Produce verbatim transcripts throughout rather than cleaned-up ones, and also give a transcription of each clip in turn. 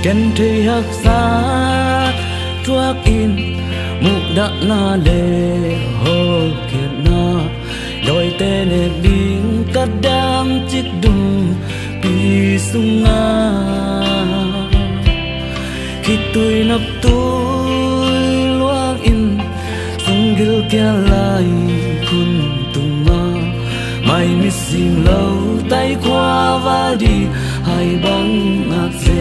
Genthei haksa thuakin muhdahna le hawlkhiatna dawite nek ding ka dam cik dungpi sungah khitui naptui luangin sunggil kia lai khun tungah mai missing lo tai khua val dih hai bang ngak se.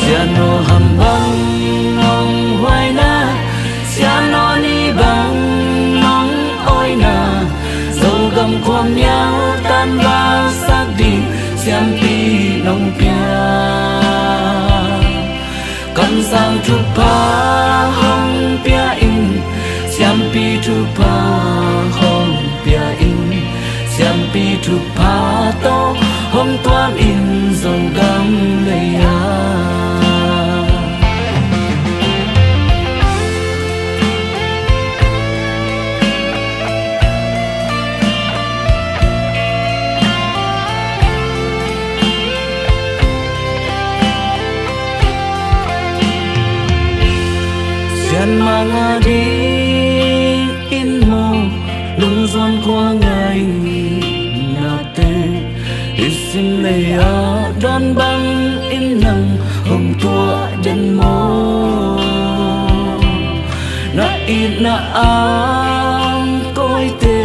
Siano Ham bang nong huaina, Siano Ni bang nong awina, Zogam khuamial tanvalsak dih siampi nong pia. Kamsang thupha hong pia in, siampi thupha hong pia in, siampi thupha tawh hong tuam in Zogam lei-ah. Sian manga ding in maw, lungzuan khua ngainate i sin lei-ah dawn bangin nang hong tuah den maw? Na itna ang kawite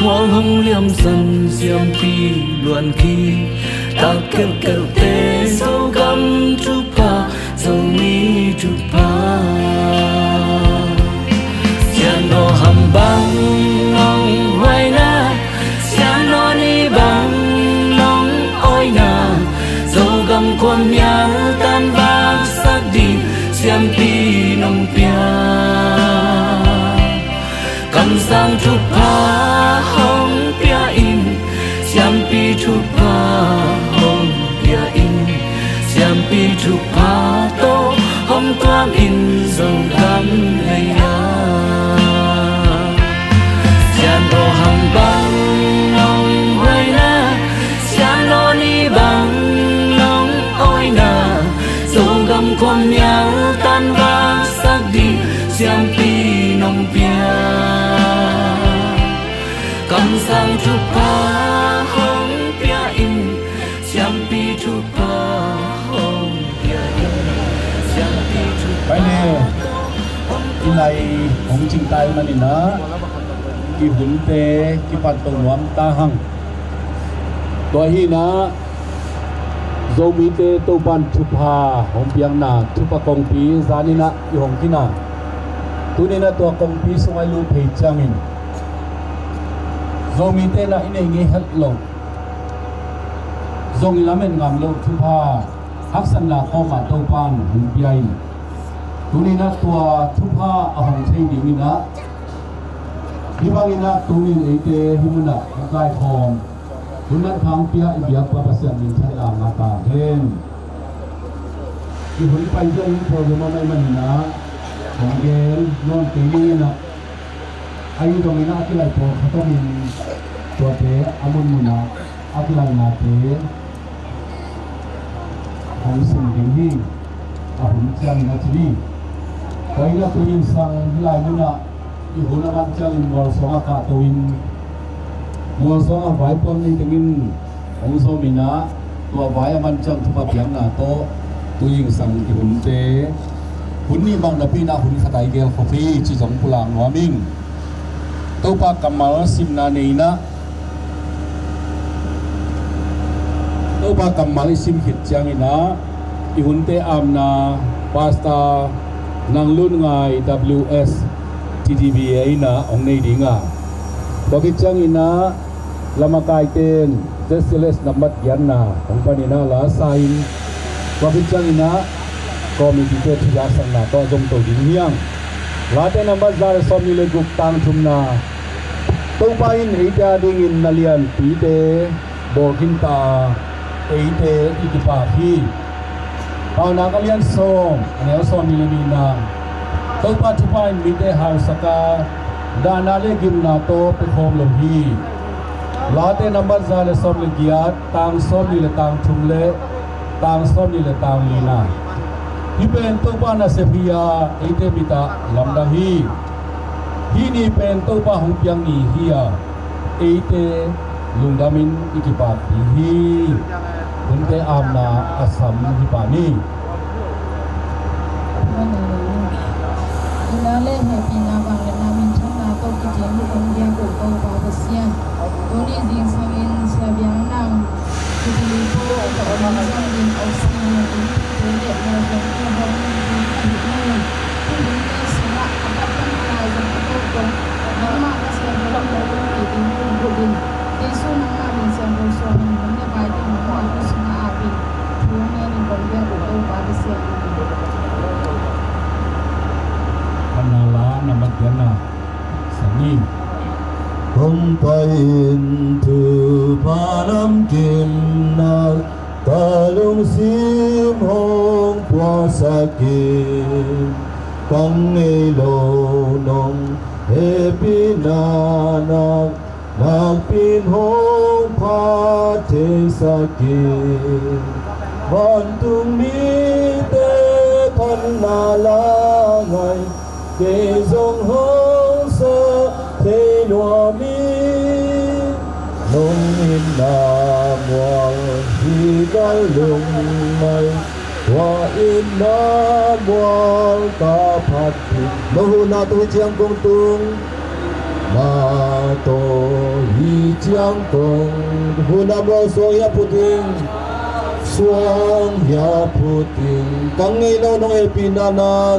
mual hong liamsan siampi luan khi tak kelhkelhte Zogam thupha, Zomi thupha. Siano Ham bang nong huaina, Siano Ni bang nong awina, Zogam khuamial tanvalsak dih siampi nong pia. Kamsang thupha hong pia in, siampi thupha hong pia in, siampi thupha tawh hong tuam in Zogam lei-ah. Siano Ham bang nong huaina, Siano Ni bang nong awina, Zogam khuamial tanvalsak dih siampi nong pia. Kamsang thupha hong pia in, siampi thupha hong pia in, siampi thupha. Pai le, i lai hong cingtai maninah i hunte kipat to nuam ta hang. Tua hinah Zomite Topan thupha hong piakna thupha kongpi zaninah i hong kina. Tuninah tua kongpi sungah i lut thei ciangin Zomite nah i nei ngei het loh, zong i lamet ngam loh thupha haksatna kawmah Topan hong pia in. Tuninah tua thupha a hong thei dinginah hih banginah tunin eite hih munah hong kaikhawm hun manpha hong pia i biakpa Pasian min thanna ngah ta hen. I hun pai zia in program a mai maninah hong gen nawn kei ninginah a i donginah a kilai pawlkhat tawmin tuate a munmunah a kilainate hong sim ding hi. A hun ciangin a ci hi. Tua inah tuinsang hih lai munah i hun a man ciangin mualsuang a kahto in mualsuang a vaipuak nei tengin hong zom inah tua vai a man ciang thupha piakna tawh tuinsang i hunte hun nih bang napi inah hun khat a i gelkhop hi ci zong pulak nuam ing. Topa kammal simna nei inah Topa kammal i sim khit cianginah i hunte amna Pastor Nang Lun Ngai W S T D B A inah hong nei dinga. Tua khit cianginah lamakaiten Z C L S nambat giatna hong paninah la sa in. Tua khit cianginah committee te thuzaksakna tawh zomto ding hiang. Late nambat za le sawmnih le guk tang thumna. Topa in eite adingin na lianpite bawl khinta eite i kipak hi. Paunak a lian sawm a neu sawmnih le nihna. Topa thupha in mite hausaka dahna le gimna tawh pekhawm lo hi. Late nambat za le sawm le giat tang sawmnih le tang thum le Tang sawmnih le tang lina. Hih pen Topa nasep hi a, eite mit ah lamdang hi. Hih ni pen Topa hong piak ni hi a, eite lungdamin i kipakpih hi. Hunte apna a sam hi pah ni. Ina le hehpihna vangliatna minthanna tawh kidim hong biak uh Topa Pasian, tuni zingsangin Sia Biang Nang Jubilee Paul tawh Lamzang ding Oxygen in pite le Lamzang te hong ding ahih manin, tu hun te sungah a pat pan a lai zong a tawh kong nangmah ka Sia Biang Nang hong ding hong ding Jesu nangmah min siangtho suangin hun le vai teng nangmah thu sungah apin thu ngenin kong biak uh Topa Pasian. Phatna la na mat piakna. Sangin hong pai in thupha namkim na, ka lungsim hong puasak in, ka ngei lo nong hehpihna na, nakpi-in hong phat theisak in. Vantung mite phatna la ngai, kei zong hong sa thei nuam hi. Nong itna mual hi ka lungngaih, tua itna mual ka phat hi. Nong huhna tawh hih ciang kong tung, na tawh hih ciang kong, huhna mual suang hiah phut ing, suang hiah phut ing. Ka ngei lo nong hehpihna na,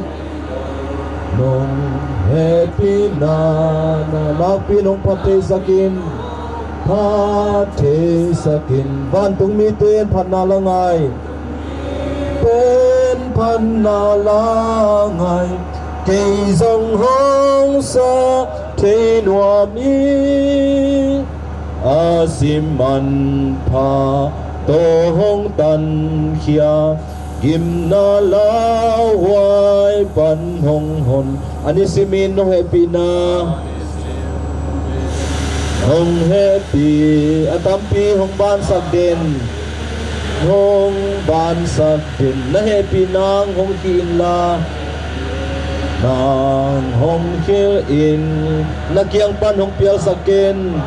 nong hehpihna na, nakpi-in hong phat theisak in, phat theisak in. Vantung mite in phatna la ngai, pen phatna la ngai, kei zong hong sa thei nuam hi. A zi manpha tawh hong tankhia, gimna lauhuai pan hong hon. A nisimin nong hehpihna, nong hehpih a tampi hong bansak den, hong bansak den. Na hehpihna hong khih inla, nang hong khih in, na kiang pan hong pialsak in,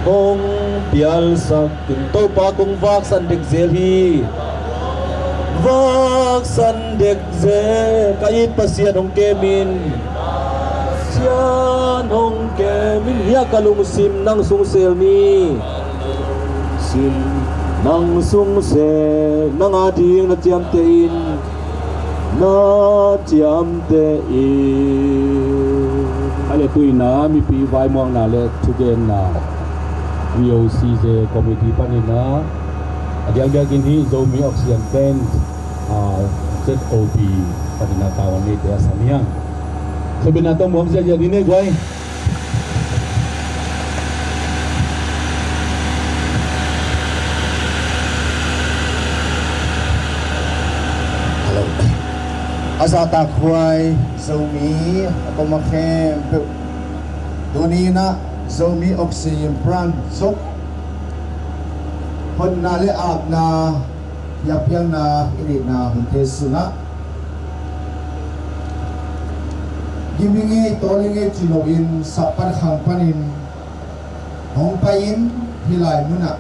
hong pialsak in. Topa kong vaksan dek zel hi. Vaksan dek zel, ka it Pasian hong kem in. Pasian hong kem in. Hiah ka lungsim nang sung sel ni. Sim nang sung sel, nang ading na ciamteh in, na ciamteh in. A le tuina mipi vaimuangna le thugenna V O C J committee panin a diakdiakin hih Zomi Oxygen Plant, ah, Z O P panin a tavuan neite a sam hi hang. Thubinna tawh muam ziahziah ni ne guai. Hello. A zahtakhuai Zomi a koma khempeuh, tuni-in ah Zomi Oxygen Plant zong honna le apna biakpiakna i neihna hunte sungah gim i ngei, tawl i ngei ci loin sap pan khang panin hong pai in, hih lai munah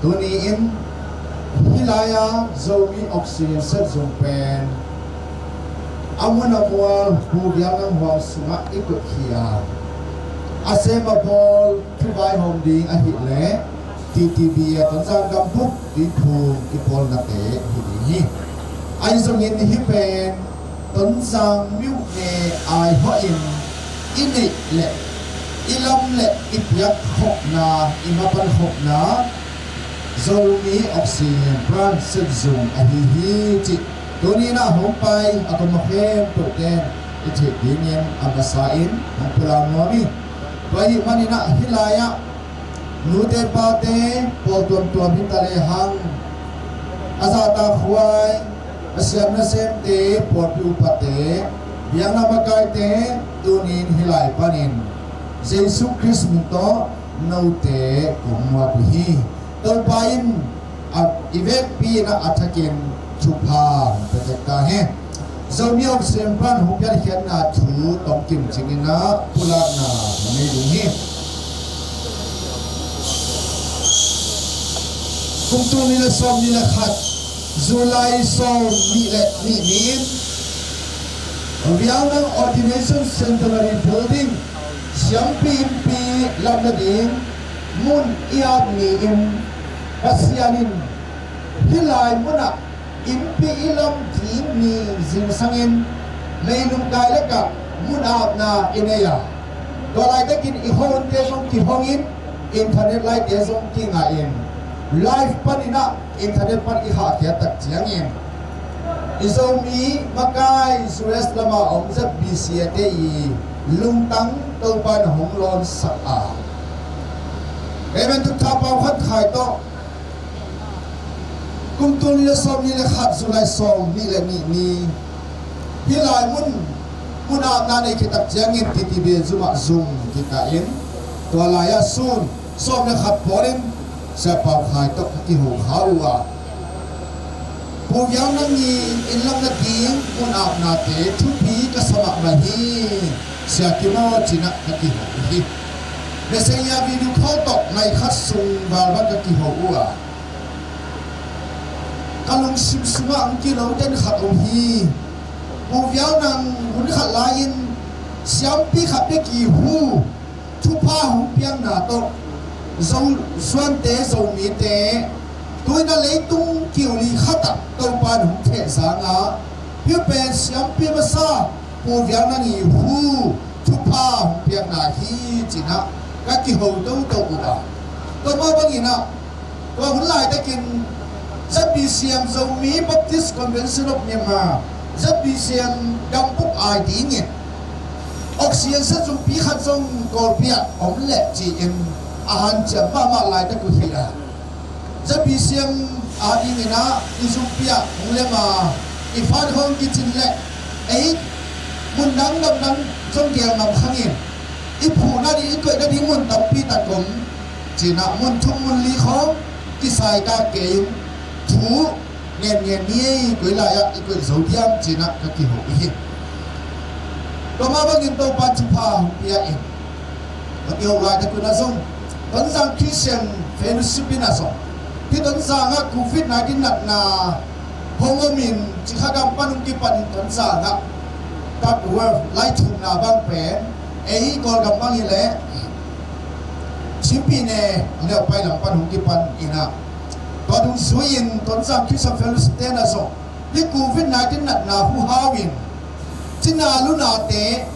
tuni-in hih lai-a Zomi Oxygen Set Zung pen a mun a mual Pu Biang Nang Huang sungah i koihkhia a, a sem a bawl thu vaihawm ding ahih leh T T B A Tonzang gambup tuiphum kipawlnate hi ding hi. Ahi zongin hih pen Tonzang myone aihawhin i neih leh i lam leh i piakkhopna, i mapankhopna Zomi Oxygen Plant Set Zung ahi hi cih tuni-in ah hong pai a koma khempeuhte in i theih dingin a masa in hong pulak nuam hi. Tua ahih manin ah hih lai-ah nute pate pawl tuamtuam hi ta lehang, a zahtakhuai, a siam nasemte, pawlpi upate, biakna makaite, tuni-in hih lai panin Jesu Khrist min tawh note kong muak uh hi. Topa in A i vekpi in ah a thakin thupha hong pia tek ta hi. Zomi Oxygen Plant hong piankhiatna thu tomkim ciangin ah pulakna hong nei ding hi. Kum tul nih le sawm nih le khat, July sawm nih le nih ni-in Viau Nang Ordination Centenary Building siampi innpi lam nading mun i ap ni-in Pasian in hih lai munah innpi i lam ding ni zingsangin meilung kai lakah mun apna i nei a, tua laitakin i khua-unte zong kihongin, internet laite zong kingahin, live panin ah internet pan i khahkhia tak ciangin i Zomi makai U S lama om Z B C A te i lungtang Topa in hong lawnsak a, Reverend Thupha Pau Khan Khai tawh kum tul nih le sawm nih le khat, July sawm nih le nih ni hih lai mun, mun apna nei khit tak ciangin T T B zum ah zum kikah in, tua lai-ah sun sawm le khat pawlin Sia Pau Khai tawh ka kiho kha uh a, Pu Viau Nang i inn lam nading mun apnate thupi ka sa mahmah hi, Sia Kim aw, ci-in ah ka kiho uh hi. Messenger video call tawh nai khat sung val bang ka kiho uh a, ka lungsim sungah hong kilo den khat om hi. Pu Viau Nang hun khat lai-in siampi khat bek i hu, thupha hong piakna tawh Zo, Suante, Zomite, tu-in ah leitung kiu li khat ah Topa in hong thehzang a, hih pen siampi masa Pu Viau Nang i hu, thupha hong piakna hi, ci-in ah ka kiho toto uh a. Tua mah bangin ah tua hun laitakin Z B C M, Zomi Baptist Convention of Myanmar, Z B C M gambuk ai dingin Oxygen set zungpi khat zong Kawlpi ah om leh ci-in a hanciam mahmah laitak uh hi a, Z B C M a dingin ah i zungpi ah hong lem a, i fan khawng kicin leh ei mun dang gam dang zong gel ngam khang in, i phuhna ding, i koihna ding mun tampi tak om, ci-in ah mun thum mun li khawng kisaikak kei in, thu ngen ngen ni ei, koi lai-ah i koih zo diam, ci-in ah ka kiho uh hi. Tua mah bangin Topa thupha hong pia in, ka kiho laitak un ah zong Tonzang Christian Fellowship in ah zong hih Tonzang ah Covid nineteen natna hong om in, Cikha gam pan hong kipan in Tonzang ah Third Wave lai thumna bang pen ei Kawlgam bang hi leh Chin Pyine Neupai lam pan hong kipan in ah, tua dungzui-in Tonzang Christian Fellowship te in ah zong hih Covid nineteen natna huhau in cina lunate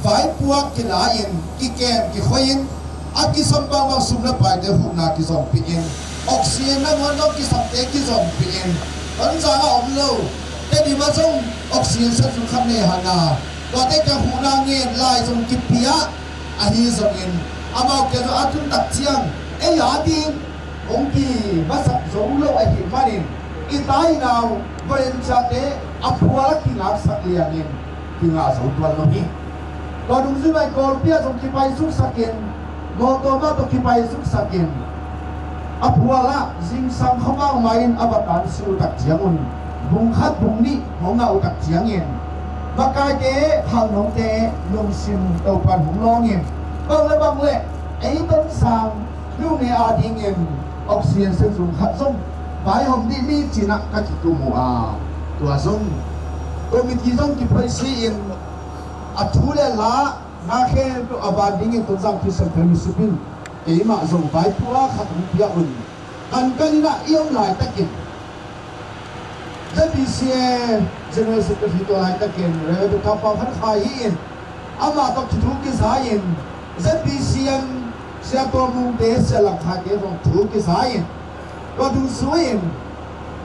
vaipuak kila-in kikem kikhoi-in, a kisam bangbang sum le paite huhna kizonpih in, oxygen nangawn zong kisamte kizonpih in, Tonzang ah om lo Tedim ah zong oxygen set zung khat nei hang a, tuate ka huhna ngen lai zong kipia. Ahi zongin amau kia zong a tun tak ciang ei a ding hong kimasak zo lo ahih manin i tai nau volunteer-te a phual a kingaksak liangin kingah zo tuan lo hi. Tua dungzui vai Kawlpi ah zong kipai zuksakin, mawtaw mah tawh kipai zuksakin a phual ah zingsang khuamau mai-in a va tansu tak ciangun bung khat bung nih hong ngah uh tak ciangin makaite, khalnote lungsim Topan hong lawngin bang le bang le ei Tonzang Hih ne a dingin oxygen set zung khat zong vaihawm dih ni ci-in ah ka kikum uh a, tua zong committee zong kiphoisi-in a thu le la na khempeuh a van dingin Tonzang Christian Fellowship in keimah zong vaipua khat hong pia un. Kankan in ah i om laitakin Z B C A General Secretary tua laitakin Reverend Doctor Pau Khan Khai hi-in amah tawh kithu kiza-in Z B C M Sia Tua Mungte, Sia Lam Khaite zong thu kiza-in tua dungzui-in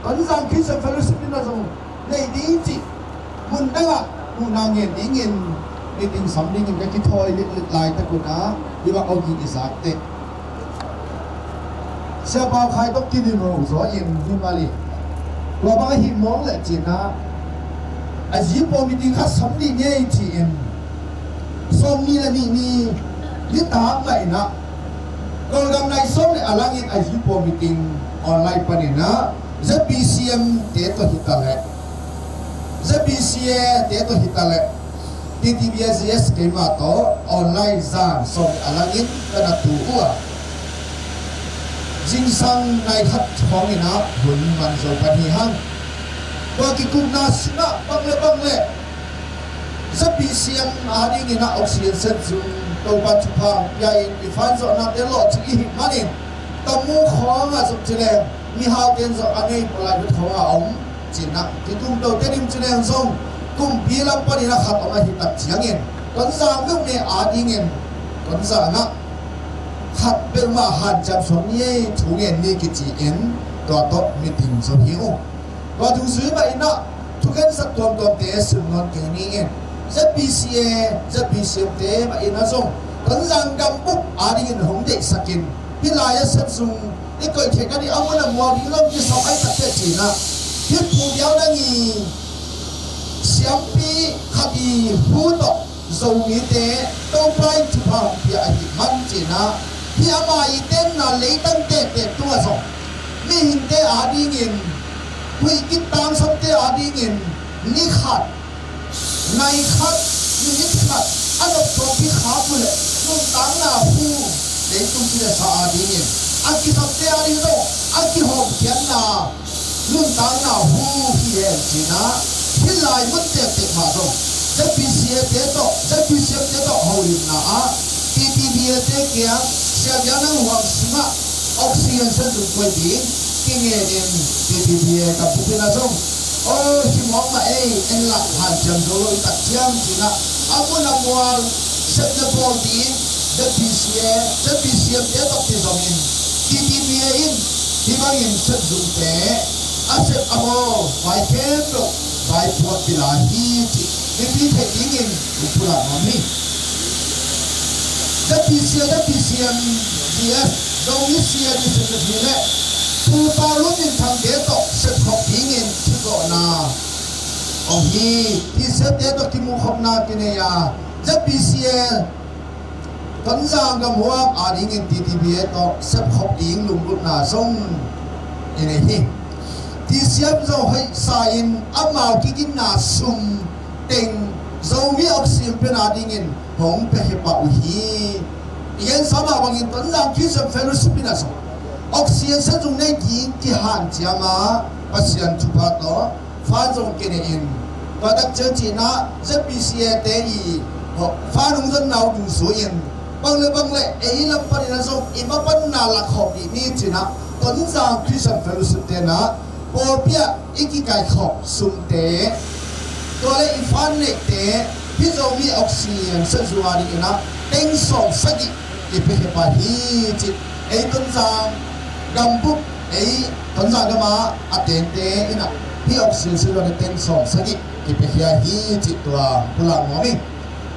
Tonzang Christian Fellowship in ah zong nei ding cih mun dangah muhna ngen dingin meeting sam dingin ka kithawi litlit laitak un ah hih bang awging i zak teh. Sia Pau Khai tawh kinimro zaw-in hi mah leh tua bang ahih mawng leh ci-in ah a zipaw meeting khat sam dih ni ei ci-in sawm ni le nih ni nitak mah in ah Kawlgam nai sawm le a langin a zipaw meeting Online panin ah Z B C M te tawh hi ta leh, Z B C A te tawh hi ta leh, T T B A G S keimah tawh online zan sawm a langin ka na tu uh a, zingsang nai khat khawngin ah hun man zo pan hi hang. Tua kikupna sungah bang le bang le Z B C M adingin ah oxygen set zung Topa thupha pia in i fan zawhnate lawhcing i hih manin, tamu khawngah zong ci leng, mihaute in zong a nei pawlai lut khawngah a om. Cinah kikum tote dim ci leng zong, kumpi lam panin a khat om ahi tak ciangin, Tonzang meuhmeh adingin, Tonzang ah khat peuhmah hanciam suak ni ei, thu ngen ni kici-in, tua tawh meeting zo hi uh. Tua dungzui mah inah thukhensat tuamtuamte sim nawn kei ni in, Z B C A, Z B C M te mah inah zong Tonzang gambup adingin hong deihsakin, hih lai-ah set zung i koih theihna ding a mun a mual ding lo kisam ai takte cinah, hih Pu Biau Dang i siampi khat i hu tawh Zomite Topa in thupha hong pia ahih man cinah, hih ama i tenna leitang tehteh tungah zong mihingte adingin, huih kik tangsapte adingin ni khat, nai khat, minit khat a noptuampi khak uh leh nuntakna hu, leitung cilesa adingin a kisapte ading zong a kihawmkhiatna nuntakna hu hi hen cinah, hih lai mun tektek mah zong Z B C A te tawh, Z B C M te tawh holimna ah T T B A te kiang Sia Biau Dang huang sungah oxygen set zung koih ding kingenin, T T B A ka pupina zong, aw, hi mawk mah ei, en lah hanciam zo lo i tak ciang cinah, a mun a mual sepna bawl ding Z B C A, Z B C M te tawh kizongin, T T B A in hih bangin set zungte a sep a bawl vai khempeuh vai puak pila hi cih mipi theih dingin hong pulak nuam hi. Z B C A, Z B C M, Z B C M, Zomi C A D C F le Pu Pau Lun Min Thang te tawh sepkhop dingin thuzawhna om hi. Hih siate tawh kimuhkhopna kinei a, Z B C A Tonzang gam huam adingin T T B A tawh sepkhop ding lunggulhna zong i nei hi. Ti siam zo hoih sa-in amau kiginna sum teng Zomi oxygen pen adingin hong piakhia pah uh hi. I gensa mah bangin Tonzang Christian Fellowship in a zong oxygen set zung nei ding kihanciam a, Pasian thupha tawh fan zong kinei in, tua tak ciang cinah Z B C A te i fan hong zonna uh dungzui in, bang le bang le ei lam panin a zong i mapanna lakhawm dih ni cinah Tonzang Christian Fellowship tenah pawlpi ah i kikaikhawm sumte, tua le i fan neihte, hih Zomi oxygen set zung adingin ah teng sawm sagih kipiakhia pah hi cih, ei Tonzang gambup, ei Tonzang gam ah a tengte in ah hih oxygen set zung ading teng sawm sagih kipiakhia hi cih tua pulak nuam hi.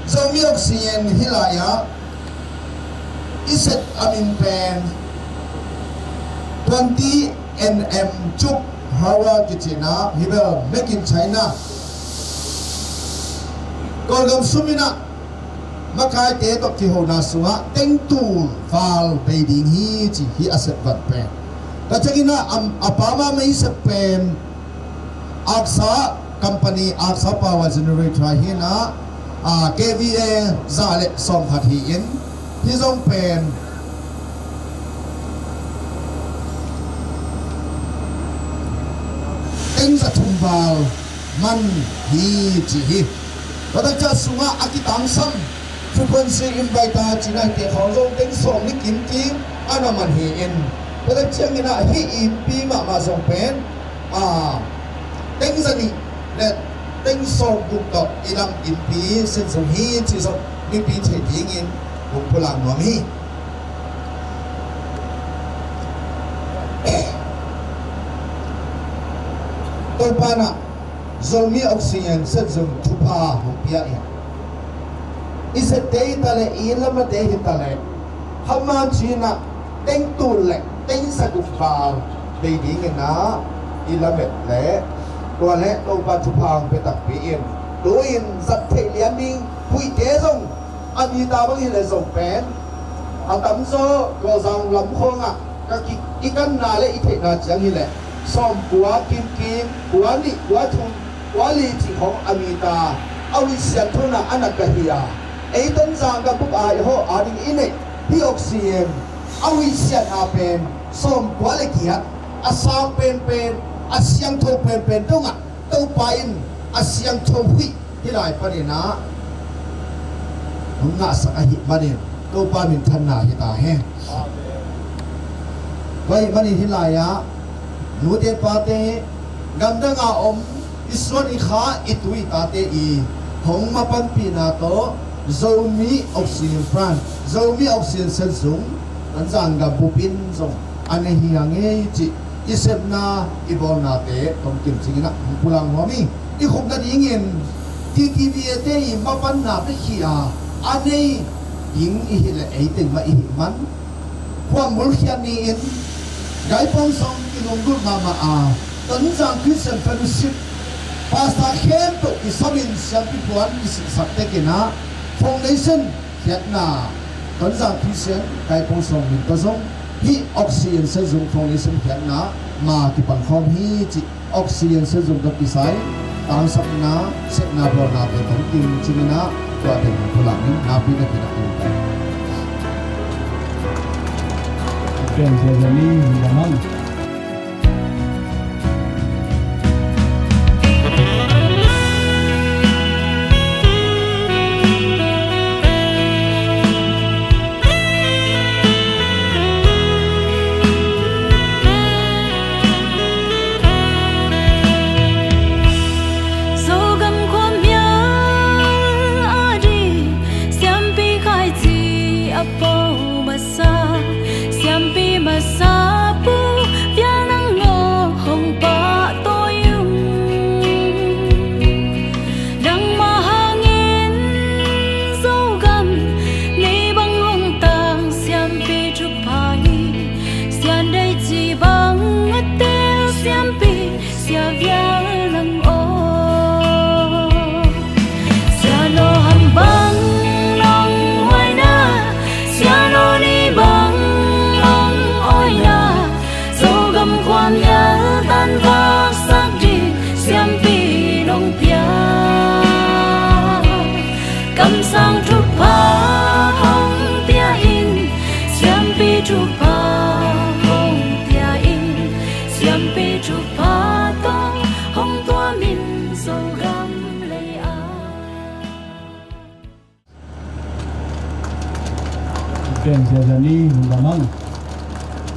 Zomi oxygen hih lai-ah i set a min pen twenty N M cube hour kici-in ah, hih bel Made in China, Kawlgam sum in ah makaite tawh kihona sungah teng tul val bei ding hi ci hi a set van pen. Tua ciangin ah a pa mahmah i set pen Aksa company, Aksa Power Generator hi-in ah, K V A za le sawmkhat hi-in, hih zong pen teng za thum val man hi ci hi. Tua tak ciang sungah a kitangsam frequency inverter cih na hite khawng zong teng sawm ni kimkim a na man hi-in, tua tak ciangin ah hih innpi mahmah zong pen teng za nih le teng sawm guk tawh i lam innpi set zung hi cih zong mipi theih dingin kong pulak nuam hi. Topa in ah Zomi oxygen set zung thupha hong pia in, i sette hi ta leh i lamate hi ta leh kha man ci-in ah teng tul le teng za guk val bei dingin ah i lamet leh, tua leh Topa thupha hong pia takpi in, tu-in zat theih lian ding huihte zong a mi ta bang hi leh zong pen a tamzaw Kawlzang lam khawngah Ka ki-, i kanna le i theihna ciang hileh sawmkua kimkim, kua nih, kua thum, kua li cih hong a mi ta, a ui sianthona a na ka hi a. Ei Tonzang gambup a i hawh a ding i neih hi oxygen a ui sianna pen sawmkua le giat, a sang penpen, a siangtho penpen dongah Topa in a siangtho huih hih lai paninah hong ngahsak ahih manin Topa minthanna hi ta hen. Tua ahih manin hih lai-ah nute pate, gamdang a om i suan i kha i tu i tate i hong mapanpihna tawh Zomi Oxygen Plant, Zomi Oxygen Senzung, Tonzang gambup in zong a nei hi a ngei cih i sepna i bawlnate tawmkim cinginah hong pulang nuam hi. I khupna dingin T T V A te i mapanna pia khia a nei ding i hih leh ei teng mah i hih man, khuam mulkhiat ni-in Kaipawng sawng i lunggulh mahmah a, Tonzang Christian Fellowship pastor khempeuh i samin siampi puan i sihsak tekinah foundation khiatna, Tonzang Christian Kaipawng sawng min tawh zong hih Oxygen Senzung foundation khiatna ma kipangkhawm hi cih Oxygen Senzung tawh kisai tangsapna, sepna bawlnate tawmkim cinginah tua teng pulangin napi takinah in. Ken Zezani Lamang. Zogam khuamial a ding siampi khaici a po masa, siampi masa Pu Piang nang ngaw hong pahtawi ung. Nangmah hangin Zogam nei bang hong tang siampi thupha hi. Sian dei ci bang a teel siampi Sia Vial nang aw. Siano Ham bang nong huaina, Siano Ni bang nong awina, Zogam khuamial tan vaksak ding siampi nong pia. Kamsang thupha hong pia in, siampi thupha hong pia in, siampi thupha tawh hong tuam in Zogam lei-ah. Ken Zezani Lamang.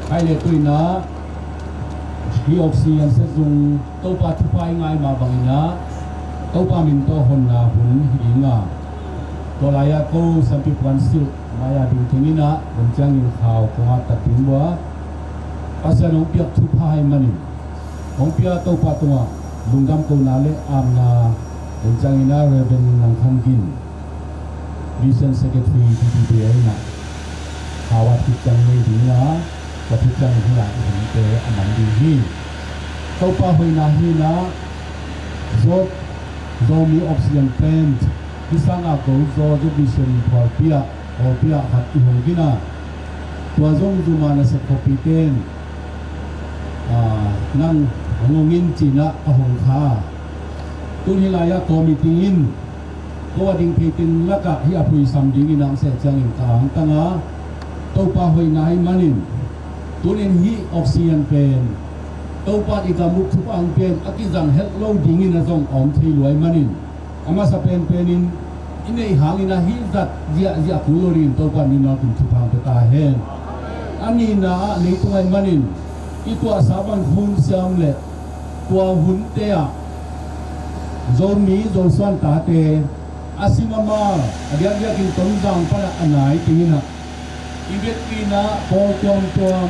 Hai le tuinah hih Oxygen Senzung Topa thupha i ngai mah banginah Topa min tawh honna hun hi ding a, tua lai-ah ko siampi puan silh mai-ah ding teng inah len ciangin khau kongah tat ding bua. Pasian hong piak thupha ahih manin hong pia Topa tungah lungdam kohna le apna len ciangin a Reverend Nang Khan Gin, Mission Secretary T T P A inah khau a thuciang nei ding a, tua thuciang hi-ah i hongte a man ding hi. Topa hoihna hinah Zo, Zomi Oxygen Plant hi sangah ko Zo, Zo Mission phualpi ah, phualpi ah khat i hong kina. Tua zong zuma nasep khuapite in, ah, nang hong hong in cinah ka hong kha. Tun hih lai-ah committee in ko a ding theiteng lakah hih a phuisam dingin a hong seh ciangin ka angtang a, Topa hoihna ahih manin tunin hih Oxygen pen Topa i gambup thupha hong pia in a kizang het lo dingin a zong a om thei lua ahih manin a masa penpenin i neih hangin a hih zat ziahziah kul lo dingin Topa in nunau kin thupha hong pia ta hen. A nihna ah leitung ahih manin i tuahsa bang hun siam le tua hunte ah Zomi Zosuan tate a sim a mal a diakdiakin Tonzang panah a nai tinginah i biakpiakna pawl tuamtuam,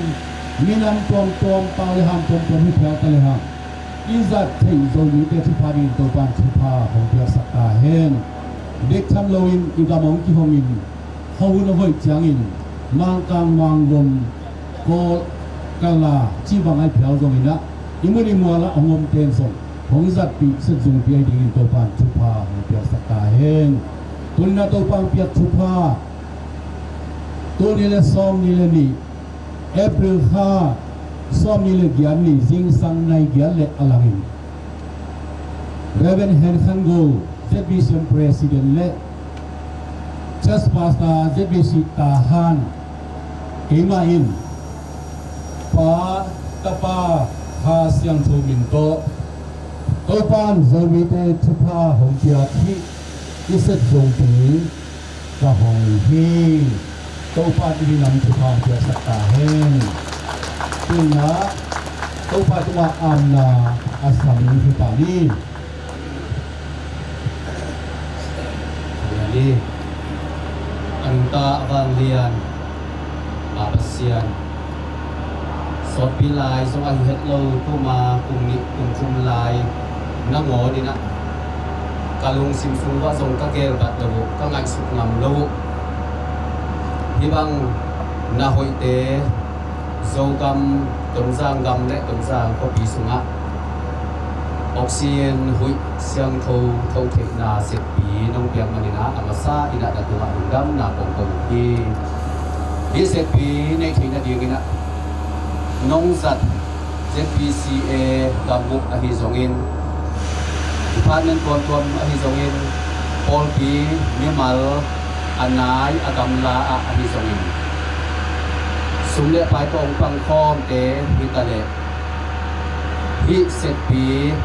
minam tuamtuam, pau le ham tuamtuam hi phial ta le hang i zat theih Zomite thupha dingin Topa in thupha hong piaksak ta hen. Bek tham loin i gam hong kihongin khuahun a hoih ciangin Mangkang, Mangvom, Kawl, Kala cih bang a i phial zonginah i mun i mualah hong omte in zong hong zatpih sep zungpi ahi dingin Topa in thupha hong piaksak ta hen. Tuninah Topa hong piak thupha, tuni le sawm ni le nih April kha sawmnih le giat ni zingsang nai giat le a langin Reverend Hen Khan Go, Z B C M President le Church Pastor Z B C Tahan, keimah in Pa, Tapa, Kha Siangtho min tawh Topa'n Zomite thupha hong piak hih i set zongpi ka hong hi. Topa'n i minam thupha piaksak ta hen. Tuna Topa tungah amna a sam hi ta ni. Amen. A nungta a vanglian Pa Pasian, sawtpi lai zong ahi het lo, tuma kum nih kum thum lai nangawn in ah ka lungsim sung uah zong ka gelbat lo uh, ka ngaihsut ngam lo uh. Hih bang na hoihte Zogam, Tonzang gam le Tonzang khuapi sungah oxygen huih siangtho thotheihna setpi nong piak manin ah a masa in ah na tungah lungdamna kong ko hi. Hih setpi neih theih nadingin ah nong zat Z B C A gambup ahi zongin, department tuamtuam ahi zongin, pawlpi mimal a nai a gamla ah ahi zongin, sum le pai tawh hong pangkhawmte hi ta leh, hih setpi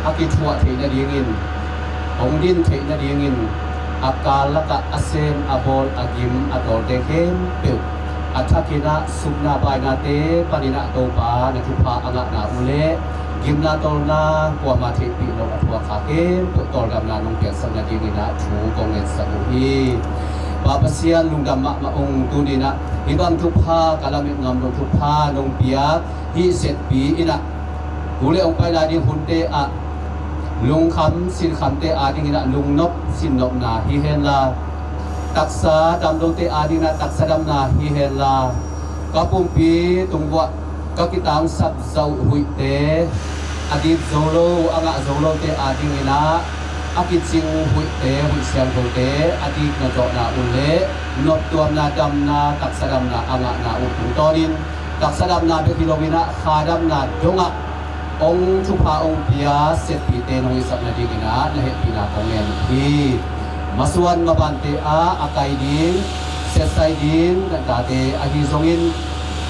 a kithuah theih nadingin, hong din theih nadingin, a kal lakah a sem, a bawl, a gim, a tawlte khempeuh a thakin ah supna painate panin ah Topa na thupha a ngahna uh leh gimna tawlna kuamah theihpih lo a thuak kha khempeuh tawldamna nong piaksak nadingin ah thu kong ngetsak uh hi. Pa Pasian, lungdam mahmah ung. Tuni in ah hih bang thupha ka lamet ngam lo thupha nong piak hih setpi in ah tu le hong pai lai ding hunte ah lungkham sinkhamte adingin ah lungnop sinnopna hi henla, taksa dam lote adingin ah taksa damna hi henla, ka pumpi tung uah ka kitangsap zauh huihte, a dit zo lo, a ngah zo lote adingin ah a kicing huihte, huih siangthote a dikna zawhna uh leh noptuamna, damna, taksa damna a ngahna uh tungtawnin taksa damna bek hi loin ah kha damna dongah hong thupha hong pia setpite nong hisak nadingin ah na hehpihna kong ngen uh hi. Masuan mabante ah a kai ding, setsai ding na tate ahi zongin,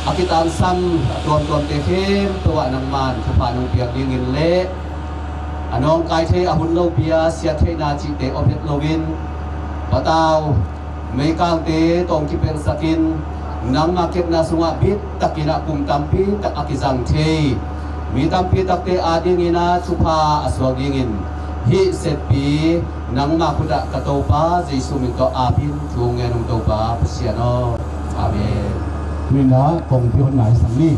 a kitangsam a tuamtuamte khempeuh ah nangman thupha nong piak dingin le a nawngkai thei, a hun lopi a siat theihna cihte om het loin, patau meikangte tawh hong kipelhsakin, nangma kepna sungah bittakin ah kum tampi tak a kizang thei mi tampi takte adingin ah thupha a suak dingin hih setpi nangma khutah ka Topa Jesu min tawh apin thu ngen ung, Topa Pasian aw. Amen. Tuni in ah kong pia hon nai sang ni.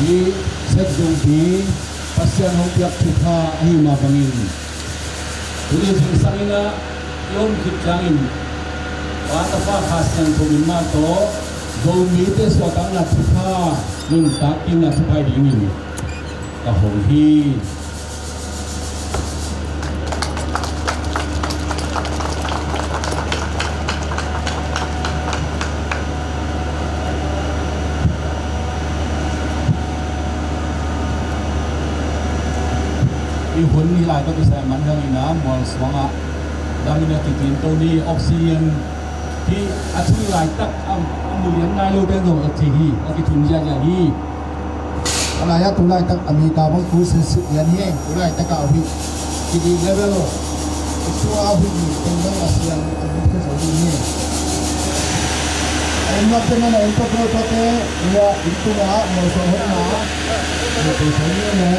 Hih set zongpi Pasian hong piak thupha ahi mah bangin, tuni zingsang in ah i om khit ciangin Pa, Tapa, Kha Siangtho min mah tawh Zomite suahtakna thupha nuntak dingin ah thupha dingin ka hong hi. I hun hih lai tawh kisai a manhang in ah mualsuang ah dam in ah kitin to ni. Oxygen hih a thu laitak a, a mu lian nai lote zong et thei hi, a kithun ziahziah hi. A lai-ah tu laitak a meter bang tu sensik lian hi. Tu laitak ah a huih kidik level, a thu a huih nih teng bang a siang a mu thei zo ding hi. A innate man a inn tua tua tuate, tua inn tungah mualsuang hotna mualsuang hotna.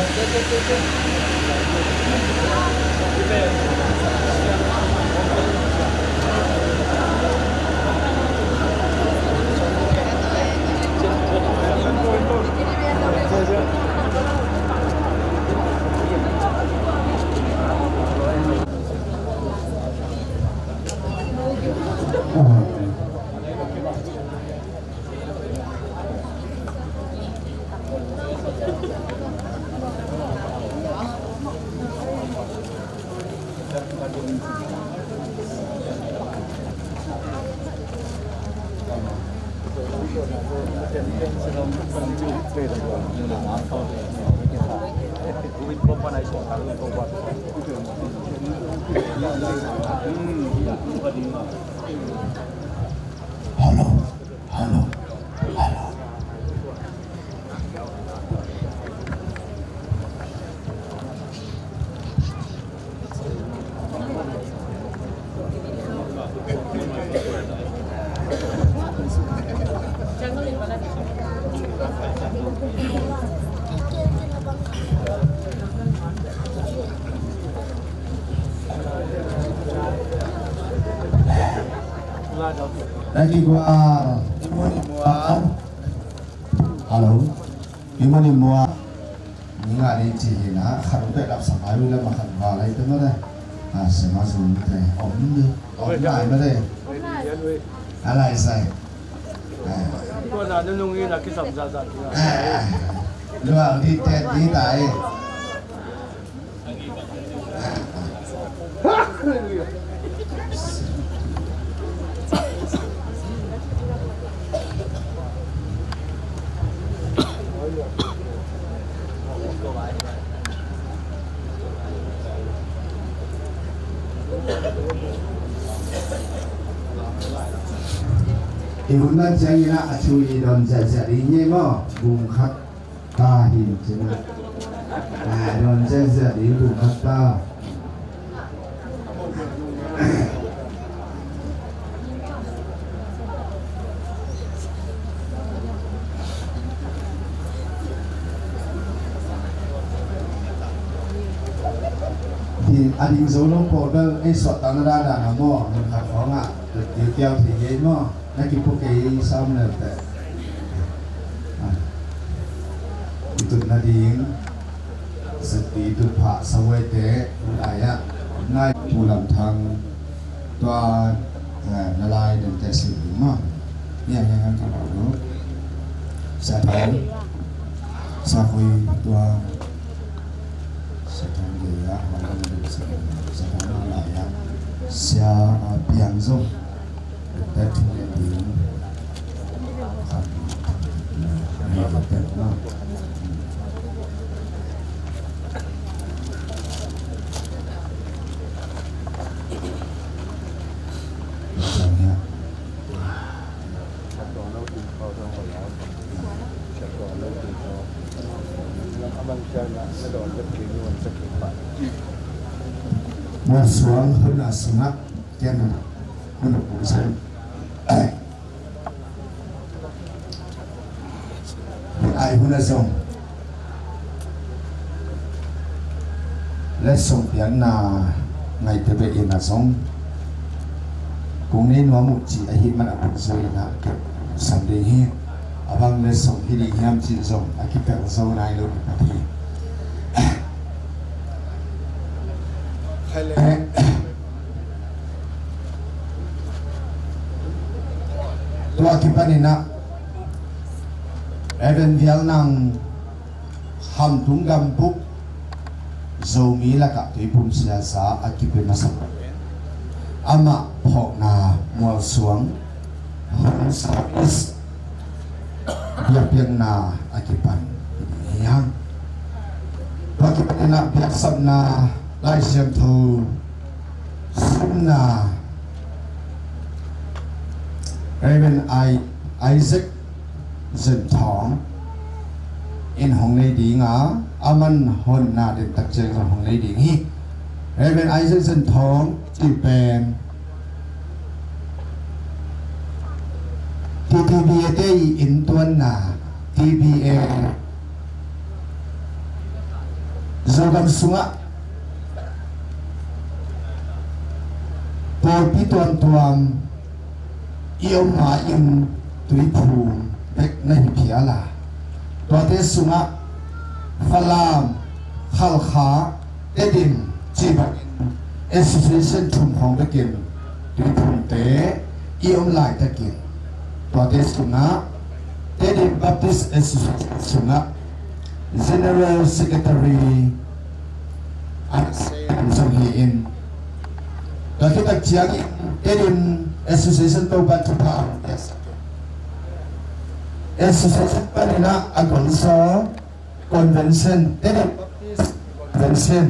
Hello, hello, hello. Thank you, Kuan. Hello. Ni mun in mua. Ni ngah ni ci hi na, khat uh peh lap sa mai uh le ma khat va lai te ma le. A, sema zong te. Om ni. Om nai ma le. A lai sai. Ko na nunung in a kisam zazat. Luang di tet di tai. I hun man ciangin ah a thu i don ziahziah ding hi maw? Bung khat ta hi cin ah. A, don ziahziah ding bung khat ta. Hi, a ding zo lo pawl bel ei suahtakna dandan a maw, mun khat khawngah, tel kiau thei ngei maw, na kipua kei sam lel teh. A, i tut nading, Sati Tutphah Sahuaite, lai-ah, nai Pu Lam Thang, tua, eh, na lai den teh si ding maw. Ni a ngai ngai ka lau lo. Sa Thang, Sa Khui, tua, Sa Thang de ya, Sa Thang na lai-ah, Sia, ah, Piang Zong. Mualsuang hun a sungah kian hun a pungsan. Ai hun a zong letsong piakna ngaihte beh in a zong kong nei nuam uh ci ahih man a pek zo in a kep sam ding hi. A bang letsong hi ding hiam cih zong a kipelh zo nai lo hi. Tua kipanin ah Reverend Vial Nang Khamtung Gambuk Zomi lakah Tuiphum siasa a kipia masa amah phawkna mualsuang home service biakpiakna a kipan hi ding hi hang. Tua kipanin ah biaksapna Lai Siangtho simna Reverend I, Isaac Zen Thawng in hong nei ding a, a man honna den tak ciang zong hong nei ding hi. Reverend Isaac Zen Thawng cih pen T T B A te i inntuanna T B A Zogam sungah pawlpi tuamtuam i om ma in Tuiphum bek na hi phial a, tuate sungah Falam, Khalkha, Tedim cih bangin association thum khawng bekin Tuiphumte i om laitakin tuate sungah Tedim Baptist Association sungah General Secretary a na sem zong hi-in, tua khit tak ciangin Tedim Association Topan thupha hong piaksak in, Association panin ah a gongzaw convention, Tedim Baptist Convention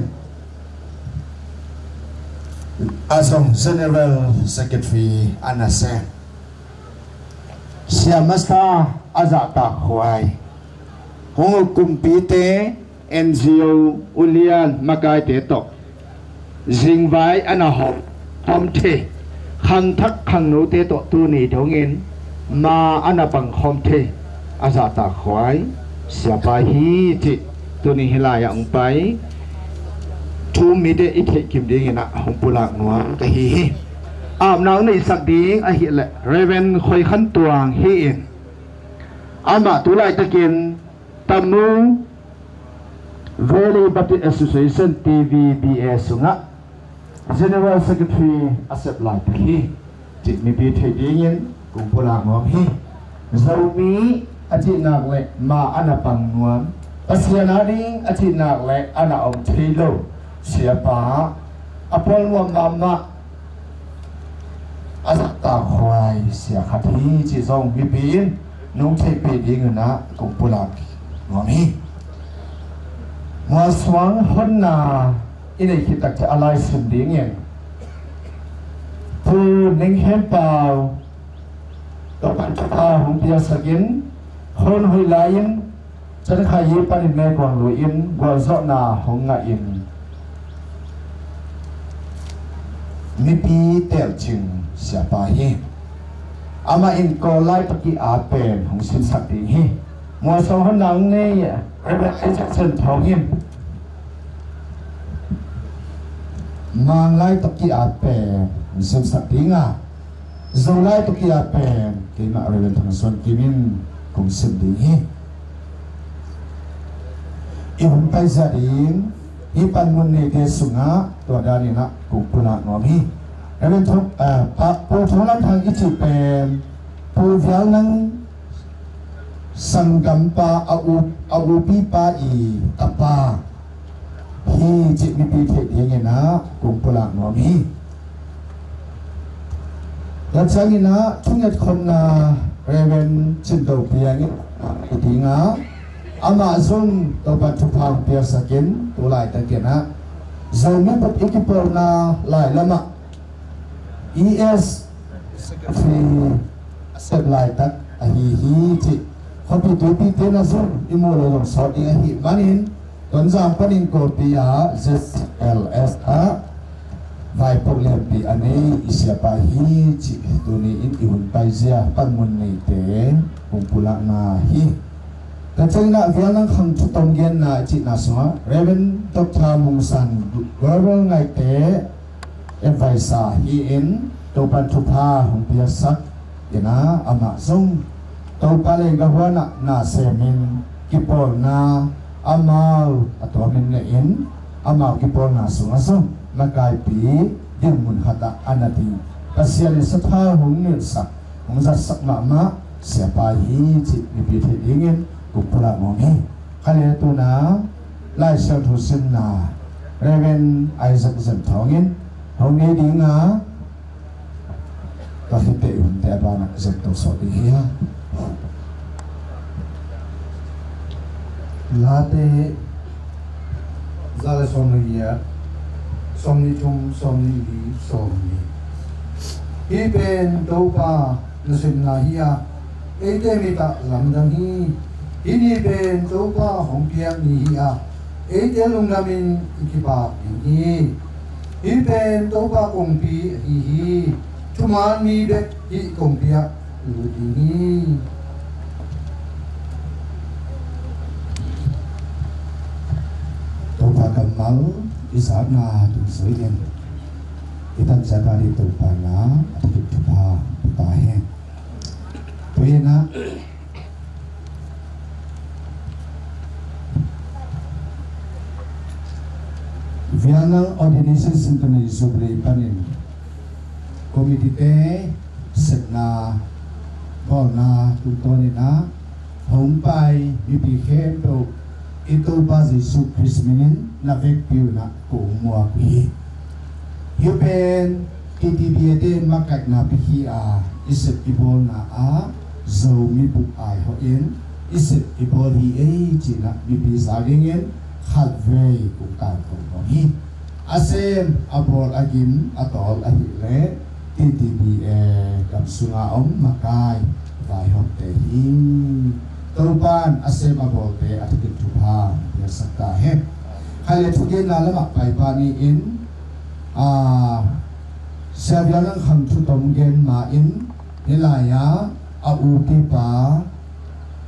a zong General Secretary a na sem. Sia masa a zahtak huai, hong uk kumpite, N G O, ulian makaite tawh zingvai a na hawm khawm thei, khangthak khangnote tawh tuni dongin ma a na pang khawm thei a zahtak huai siapa hi cih tuni hih lai-ah hong pai thu mite i theihkim dingin ah hong pulak nuam ka hi hi. Apna hong neihsak ding ahih leh Reverend Khoi Khan Tuang hi-in, amah tu laitakin Tamu Valley Baptist Association, T V B A, sungah General Secretary a sep laitak hi cih mipi theih dingin kong pulak nuam hi. Zomi a cih nak leh ma a na pang nuam, Pasian ading a cih nak leh a na om thei lo siapa, a pawl nuam mahmah, a zahtak huai sia khat hi cih zong mipi in nong theihpih dingin ah kong pulak nuam hi. Mualsuang honna i neih khit takciang a lai sim dingin Pu Ning Khem Pau, Topa'n thupha hong piaksakin, khon hoih lai-in Chankhayi panin Mekuang lui-in gualzawhna hong ngahin mipi telcing siapa hi. Amah in Kawl lai tawh ki-at pen hong simsak ding hi. Mualsuang honna hong nei Reverend Isaac Sen Thawng in Mang lai tawh ki-at pen hong simsak ding a, Zolai tawh ki-at pen keimah Reverend Thang Suan Kim in kong sim ding hi. I hun paizia ding hih panmun neite sungah tua danin ah kong pulak nuam hi. Reverend Thang, ah, Pa, Pu Thang Lam Thang i cih pen Pu Vial Nang sanggampa, a u, a upipa i tapa hi cih mipi theih dingin ah kong pulak nuam hi. Tua ciangin ah thungetkhopna Reverend Cin Do Piang in ah, amah zong Topa'n thupha hong piaksakin tu laitakin ah Zomi bup i kipawlna lai lamah E S Secretary a sep laitak ahi hi cih khuapi tuipite na zong i muh lo zong sawt ding ahih manin, Tonzang panin Kawlpi ah Z C L S ah vaipuak lianpi a nei i siapa hi cih tuni in i hun paizia panmun neite kong pulakna hi. Tua ciangin ah Vial Nang Khang Thu Tom genna i cihna sungah Reverend Doctor Mung San, Global Ngaihte advisor hi-in Topa'n thupha hong piaksak in ah, amah zong Topa leh gam huanah na semin kipawlna amau a tuamin nehin, amau kipawlna sungah zong makaipi ding mun khatah a na ding Pasian in sathau hong nilhsak, hong zatsak mahmah siapa hi cih mipi theih dingin kong pulak nuam hi. Kha le tuna Lai Siangtho simna Reverend Isaac Zem Thawng in hong nei ding a, ka khit teh i hunte a banah zem to sawh ding hi a. Late za le sawm le giat, sawm nih thum, sawm nih li, sawm nih. Hih pen Topa nasepna hi a, eite mit ah lamdang hi. Hih ni pen Topa hong piak ni hi a, eite lungdamin i kipak ding hi. Hih pen Topa kongpi ahi hi. Thuman mi bek hih kongpi ah lut ding hi. Topa kammal i zatna tungzui in i tanciat a ding Topa in a thupha pia ta hen. Tua hi a, Vial Nang Ordination Centenary Jubilee panin committee-te sepna bawlna tungtawnin a hong pai mipi khempeuh i Topa Jesu Khrist minin na vekpi un a kong muak uh hi. Hih pen T T B A-te makaihna pikhi a i sep i bawlna ah Zomi buk ai hawh in i sep i bawl hi ei, cinah mipi za dingin khatvei kong kai khawm nuam hi. A sem a bawl a gim a tawl ahileh T T B A gam sunga om makai vaihawmte hi. Topan a sem a bawlte a thakin thupha piaksak ta hen. Khaile thugenna lamah paipa ni-in, a, Sia Vial Nang Khang thu tom gen ma-in, hih lai-ah a upipa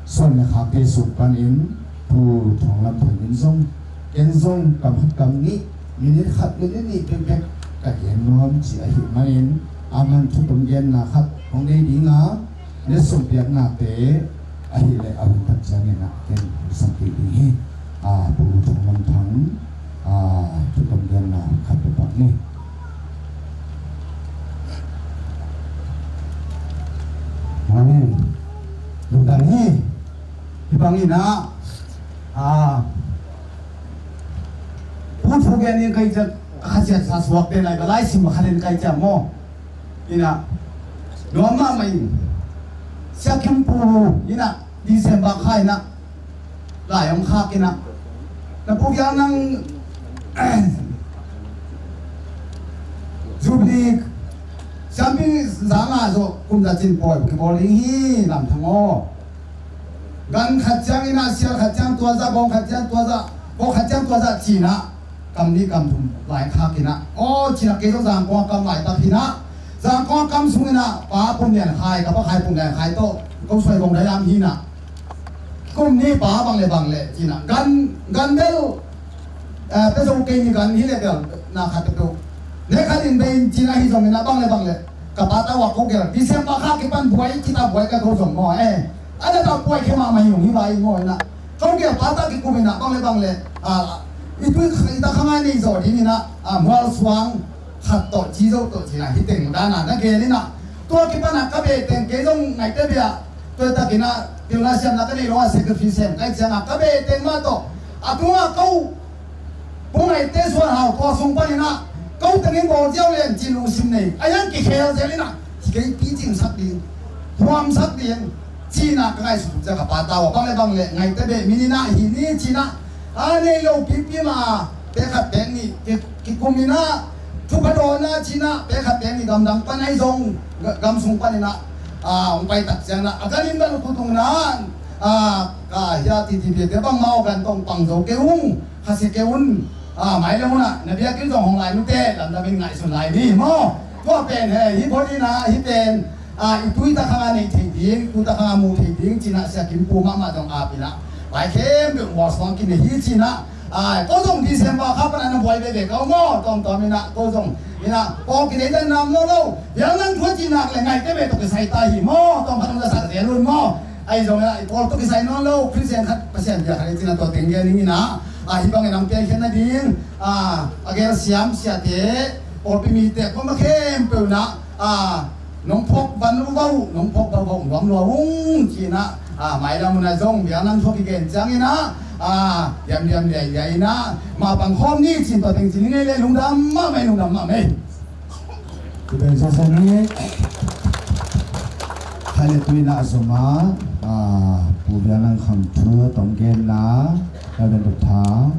Suan le Khakte sung panin Pu Thawng Lam Thang in zong, ken zong kam khat kam nih, minit khat minit nih bekbek ka gen nuam ci ahih manin, a man thu tom genna khat hong nei ding a, ne sumpiaknate ahileh a hun tak ciangin ah ken hong sam kik ding hi. A, Pu Thawng Lam Thang, a, thu tom genna khat pe pak ni. Amen. Lungdam hi. Hih bangin ah, a, Pu thu gen in kai ciat, a khaciat sa suak te lai, ka lai sim a khat in kai ciat maw. Inah nuam mahmah in, Sia Kim Pu inah December kha inah lai hong khak inah, na Pu Vial Nang Jubilee siampi zanga zawh kum za cin pawi kibawl ding hi, Lam Thang aw. Gan khat ciang inah, sial khat ciang tua zah, bawng khat ciang tua zah, bawng khat ciang tua zah cinah, kam nih kam thum lai khak inah, aw cinah, kei zong Zangkong kam lai tak hinah, Zangkong kam sung inah, pa Pum Lian Khai, ka pa Khai Pum Lian Khai tawh ko suai bawng dai am hinah, kum nih pa bang le bang le cinah, gan, gan bel, eh, pe zong kei ni gan hi le bel na khat pe tu ne khat in bei in cinah, hi zong inah bang le bang le ka pa tawh a ko gel December kha kipan buai, kita buai ka ko zong maw, eh. A na ta buai khe mahmah hi ung hi vai maw inah. Ko gel pa tawh kikum inah bang le bang le, a, i tui i ta khang a nei zaw ding inah, a, mual suang khat tawh ci zo tawh cinah, hi teng dana na gel inah. Tua kipan a ka beh teng kei zong ngaihte bia tua takin ah pilna siamna ka nei lo a, secretary sem kai ciang a ka beh teng mah tawh a tunga ko Pu Ngaihte Suan Hau tua sung panin ah, ko tengin bawl ziau len cin lungsim nei a, yang kikhel zel inah, kei picing sak ding, huam sak ding cinah ka ngaihsut cia ka pa tawh a, bang le bang le ngaihte beh min inah hi ni cinah, a nei lo pipi ma, pek khat pek nih ki, kikum inah, thupha dawnna cinah, pek khat pek nih gamdang pan ahi zong, ga, gam sung pan inah, a, hong pai tak ciang inah, a gan in bel kutung nan, a, ka hia T T B A te bangmah aw gan tong pang zo kei ung. Khasia kei un, a, mai le hun ah na biakinn zong hong lai mite lamdang in ngaihsun lai ni maw. Tua pen he, hi bawlin ah, hi pen, a, i tui ta khang a nei thei ding, i tui ta khang a mu thei ding cinah Sia Kim Pu mahmah zong ap inah, pai khempeuh mual suang kinei hi cinah, a, ko zong December kha pan a na buai veve ka uh maw, tawmtawm inah, ko zong inah, pawl kinei dan nam lo lo, Vial Nang thu a cinak le ngaihte beh tawh kisai ta hi maw, tawm khat hong la sak zel un maw. Ahi zongin ah, i pawl tawh kisai nawn lo, Khristian khat, Pasian bia khat i cih na tua teng gen ning in ah, a, hih bangin nang piankhiat nading, a, a gel siam siate, pawlpi mite, khuama khempeuh in ah, a, nong phawk van lo uh, nong phawk bau bau nuam lua ung ci-in ah, a, mailam hun ah zong Vial Nang thu a kigen ciangin ah, a, diamdiam liailiai in ah, mapang khawm ni ci-in tua teng ci ning ei le, lungdam mahmah ei, lungdam mahmah ei. Kibel sasa ni. Khaile tuina a zoma, a, Pu Vial Nang Khang thu tawm genna, Reverend Doctor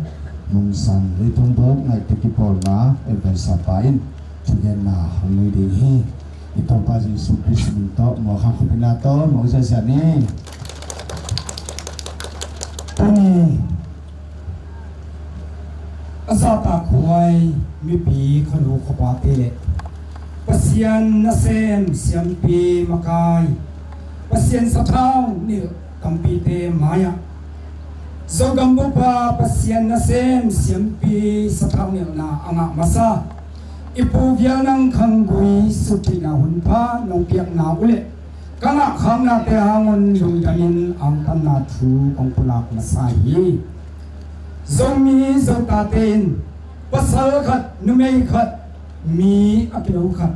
Mung San Leitung Buk ngaihte kipawlna, Reverend Sapa in thugenna hong nei ding hi. I Topa Jesu Khrist min tawh, mawk hang khupina tawh, mawk sasa ni. Tuni a zahtakhuai mipi khuanu khuapate le Pasian nasem siampi makai, Pasian sathau nilh kampite mai-ah Zogam bupa Pasian nasem siampi sathau nilhna a ngah masa i Pu Vial Nang Khang Gui sutthihna hunpha nong piakna uh le ka ngah khaknate hangun lungdamin angtanna thu kong pulak masa hi. Zomi Zotate in pasal khat, numei khat, mi a kilo khat,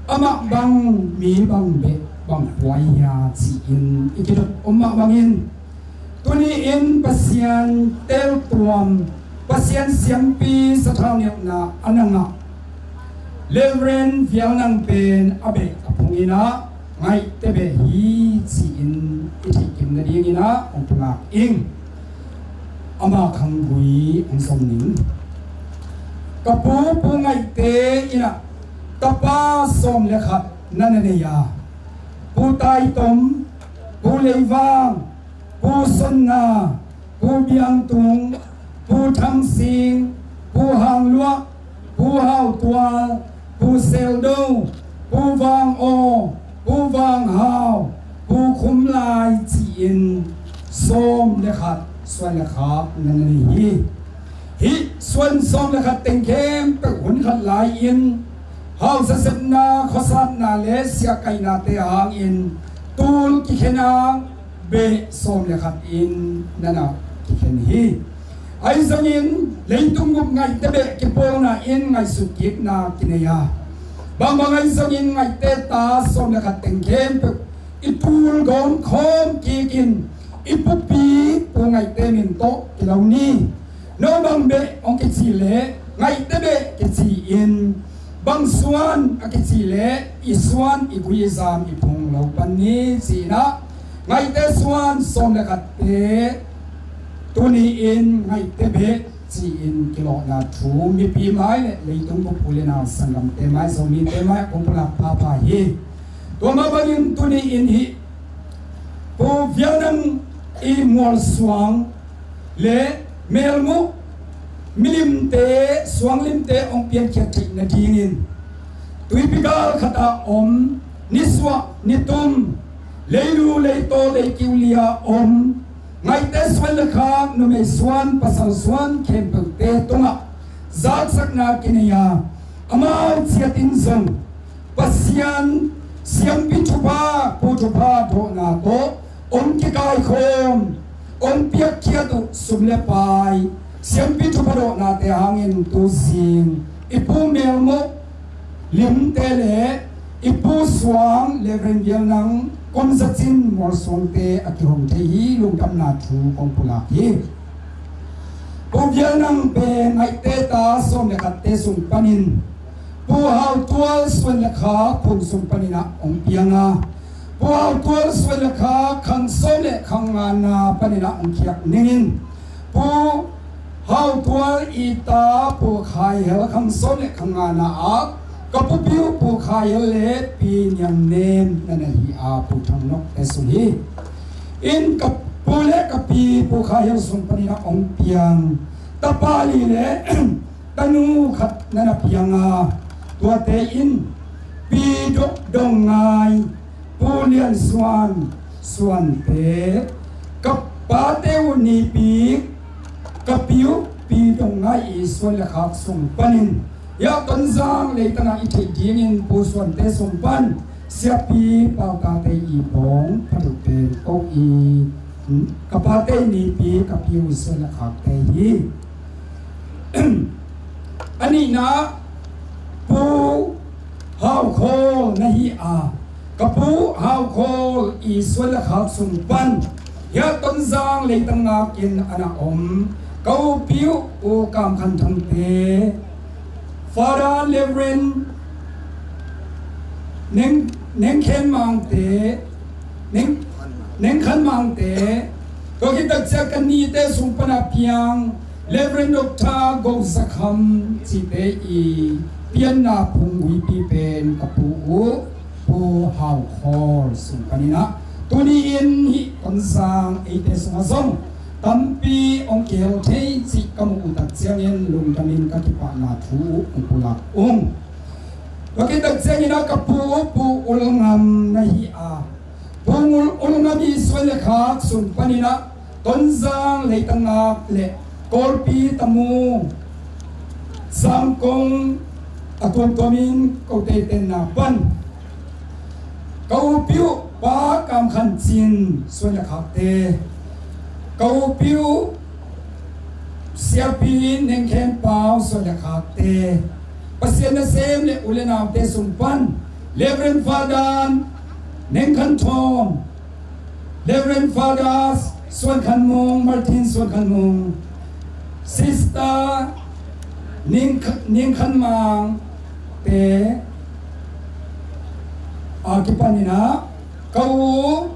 amah bang mi bang beh bang kua hi hia ci-in i kidot om mah bangin, tuni-in Pasian teltuam, Pasian siampi sathau nilhna a na ngah Reverend Vial Nang pen a beh a phung in ah ngaihte beh hi ci-in i theihkim nadingin ah hong pulak ing. Ama khanggui hong zom ning. Ka pu Pu Ngaihte in ah tapa sawm le khat na na nei a, Pu Taitom, Pu Leivang, Pu Sonna, Pu Biangtung, Pu Thang Sing, Pu Hang Luah, Pu Hau Tual, Pu Sel Do, Pu Vang Aw, Pu Vang Hau, Pu Khum Lai ci-in sawm le khat suan le khak na na nei hi. Hih suan sawm le khat teng khempeuh hun khat lai-in hausa sepna, khuasatna le siahkaihnate hangin tul kikhen a, beh sawm le khat in na na kikhen hi. Ahi zongin leitung bup Ngaihte beh kipawlna in ngaihsut kikna kinei a, bangbang ahi zongin Ngaihte ta sawm le khat teng khempeuh i tul gawm khawm kikin i pupi Pu Ngaihte min tawh kilo ni. No bang beh hong kici leh Ngaihte beh kici-in, bang suan a kici leh i suan, i gui, i zam, i phung lo pan ni ci-in ah Ngaihte suan sawm le khatte tuni-in Ngaihte beh ci-in kilawhna thu mipi mai le leitung bup u le nau sanggamte mai, Zomite mai ah kong pulak phapha hi. Tua mah bangin tuni-in hih Pu Vial Nang i mualsuang le melmuh milimte, suanglimte hong piankhiat theih nadingin tuipi gal khatah om, nisuah nitum, leilu leitaw leikiu lia om Ngaihte suan le khak, numei suan, pasal suan khempeuhte tungah zaksakna kinei a, amau ciatin zong Pasian siampi thupha, Pu Thupha dawhna tawh hong kikaikhawm, hong piakkhiat uh sum le pai, siampi thupha dawhnate hangin tuzing i Pu Melmawh Limte le i Pu Suang, Reverend Vial Nang, Kum Za Cin, Mualsuangte a kihong thei hi. Lungdamna thu kong pulak hi. Pu Vial Nang pen Ngaihte ta sawm le khatte sung panin Pu Hau Tual suan le khak phung sung panin ah hong piang a, Pu Hau Tual suan le khak khang sawm le khang ngana panin ah hong khiak ningin, Pu Hau Tual i ta Pu Khai Hel khang sawm le khang ngana ah ka pupi uh Pu Khai Hel le Pi Niang Nem na na hi a, Pu Thang Nok te sung hi. In ka pu le ka pi Pu Khai Hel sung panin ah hong piang tapa li le tanu khat na na piang a, tuate in Pi Dok Dong Ngai, Pu Lian Suan, Suante, ka pate uh Nipi, ka pi uh Pi Dong Ngai i suan le khak sung panin, hiah Tonzang leitangah i theih dingin Pu Suante sung pan Siapi Pau Tate i bawng phat uh pen ko i, ka pate Nipi, ka pi uh suan le khakte hi. A nihna, Pu Hau Khawl na hi a, ka pu Hau Khawl i suan le khak sung pan hiah Tonzang leitang nakin a na om ka upi uh U Kam Khan Thangte, Father Reverend Neng, Neng Khen Mangte, Neng, Neng Khan Mangte, tua khit tak ciang ka nite sung pan a piang Reverend Doctor Go Za Kham cite i pianna phung uipi pen ka pu uh Pu Hau Khawl sung panin ah tuni-in hih Tonzang eite sungah zong tampi hong kihel thei cih ka muh uh tak ciangin lungdamin ka kipahna thu uh hong pulak ung. Tua khit tak ciangin ah ka pu uh Pu Ul Ngam na hi a, Pu Ul, Ul Ngam i suan le khak sung panin ah Tonzang leitang nak le Kawlpi, Tamu, Zangkong a tuamtuamin kote tenna pan ka upi uh Pa Kam Khan Cin suan le khakte, ka upi uh Siapi Neng Khen Pau suan le khakte, Pasian nasem le u le naute sung pan Reverend Father Neng Khan Thawm, Reverend Father Suan Khan Mung, Martin Suan Khan Mung, Sister Ning, Ning Khan Mang te a kipanin ah ka u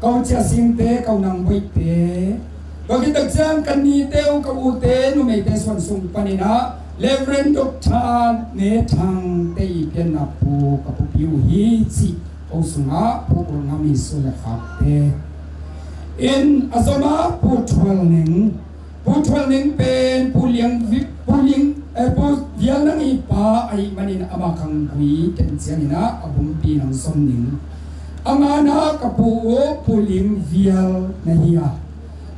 Ko Cia Singte, ko Nang Boihte, tua khit tak ciang ka nite uh, ka ute, numeite suan sung panin ah Reverend Doctor Ne Thangte i pianna pu ka pupi uh hi cih ko sungah Pu Kul Ngam i suan le khakte in a zom ah Pu Thual Neng, Pu Thual Neng pen Pu Liang Vi-, Pu Liang, eh, Pu Vial Nang i pa ahih manin amah khang gui ken ciangin ah a bumpi nang zom ning. A ngan ah ka pu uh Pu Liang Vial na hi a,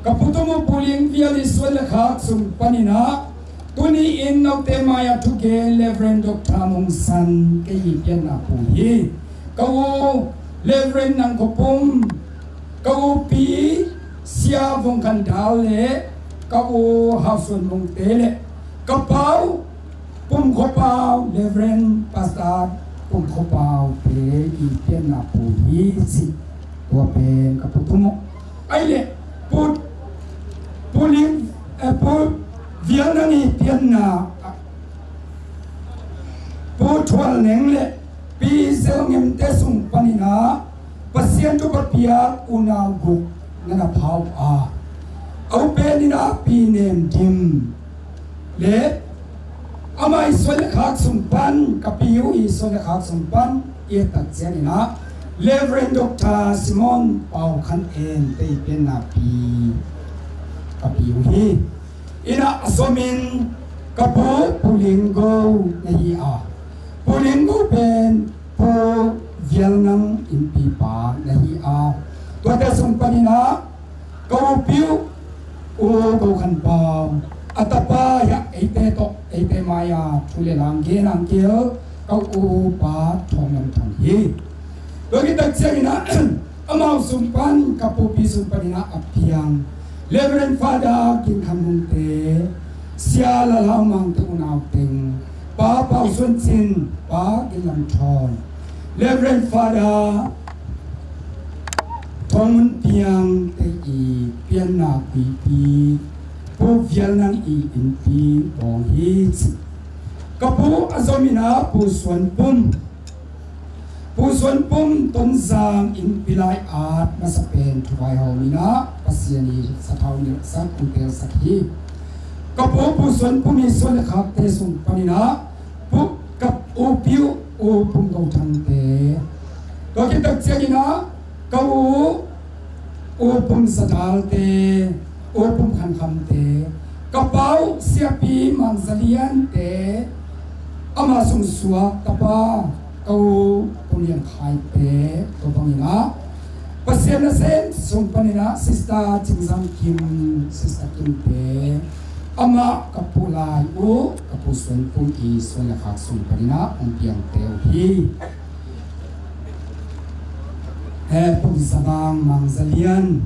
ka pu tum uh Pu Liang Vial i suan le khak sung panin ah tuni in note mai-ah thugen Reverend Doctor Mung San kei i pianna pu hi. Ka u Reverend Nang Kho Pum, ka upi Sia Vung Khan Dal le ka u Hau Suan Mungte le ka pau Pum Kho Pau, Reverend Pastor Pum Kho Paute i pianna pu hi cih tua pen ka pu tum uh. Ai le Pu, Pu Lim, eh, Pu Vial Nang i pianna, Pu Thual Neng le Pi Zel Ngemte sung panin ah Pasian thupha piak unau guk na na pha uh a, a u pen in ah Pi Nem Dim le amah i suan le khak sung pan, ka pi uh i suan le khak sung pan i et tak ciangin ah Reverend Doctor Simon Pau Khan Ente i pianna pi ka pi uh hi. In ah a zom in ka pu Pu Ling Go na hi a, Pu Ling Go pen Pu Vial Nang innpipa na hi a, tuate sung panin ah ka upi uh U Go Khan Pau, a tapa hiah eite tawh, eite mai-ah thu le lang gen ang kil ka upa Thawng Lam Thang hi. Tua khit tak ciangin ah amau sung pan, ka pupi sung panin ah a piang Reverend Father Gin Kham Mungte, Sia Lal Hau Mangte unau teng, Pa Pau Suan Cin, Pa Gin Lam Thawn, Reverend Father Thawng Mun Piangte i pianna guipi Pu Vial Nang i innpi bawng hi ci. Ka pu a zom in ah Pu Suan Pum, Pu Suan Pum Tonzang innpi lai-at masa pen thu vaihawm in ah Pasian i sathau nilhsak, hong telsak hi. Ka pu Pu Suan Pum i suan le khakte sung panin ah pu, ka upi uh U Pum Go Thangte, tua khit tak ciangin ah ka u U Pum Za Dalte, U Pum Khan Khamte, ka pau Siapi Mang Za Liante, amah sung suak tapa ka u Pum Lian Khaite, tua bangin ah Pasian nasem sung panin ah Sister Cing Zam Kim, Sister Kimte, amah ka pu lai uh, ka pu Suan Pum i suan le khak sung panin ah hong piangte uh hi. He Pum Za Bang Mang Za Lian.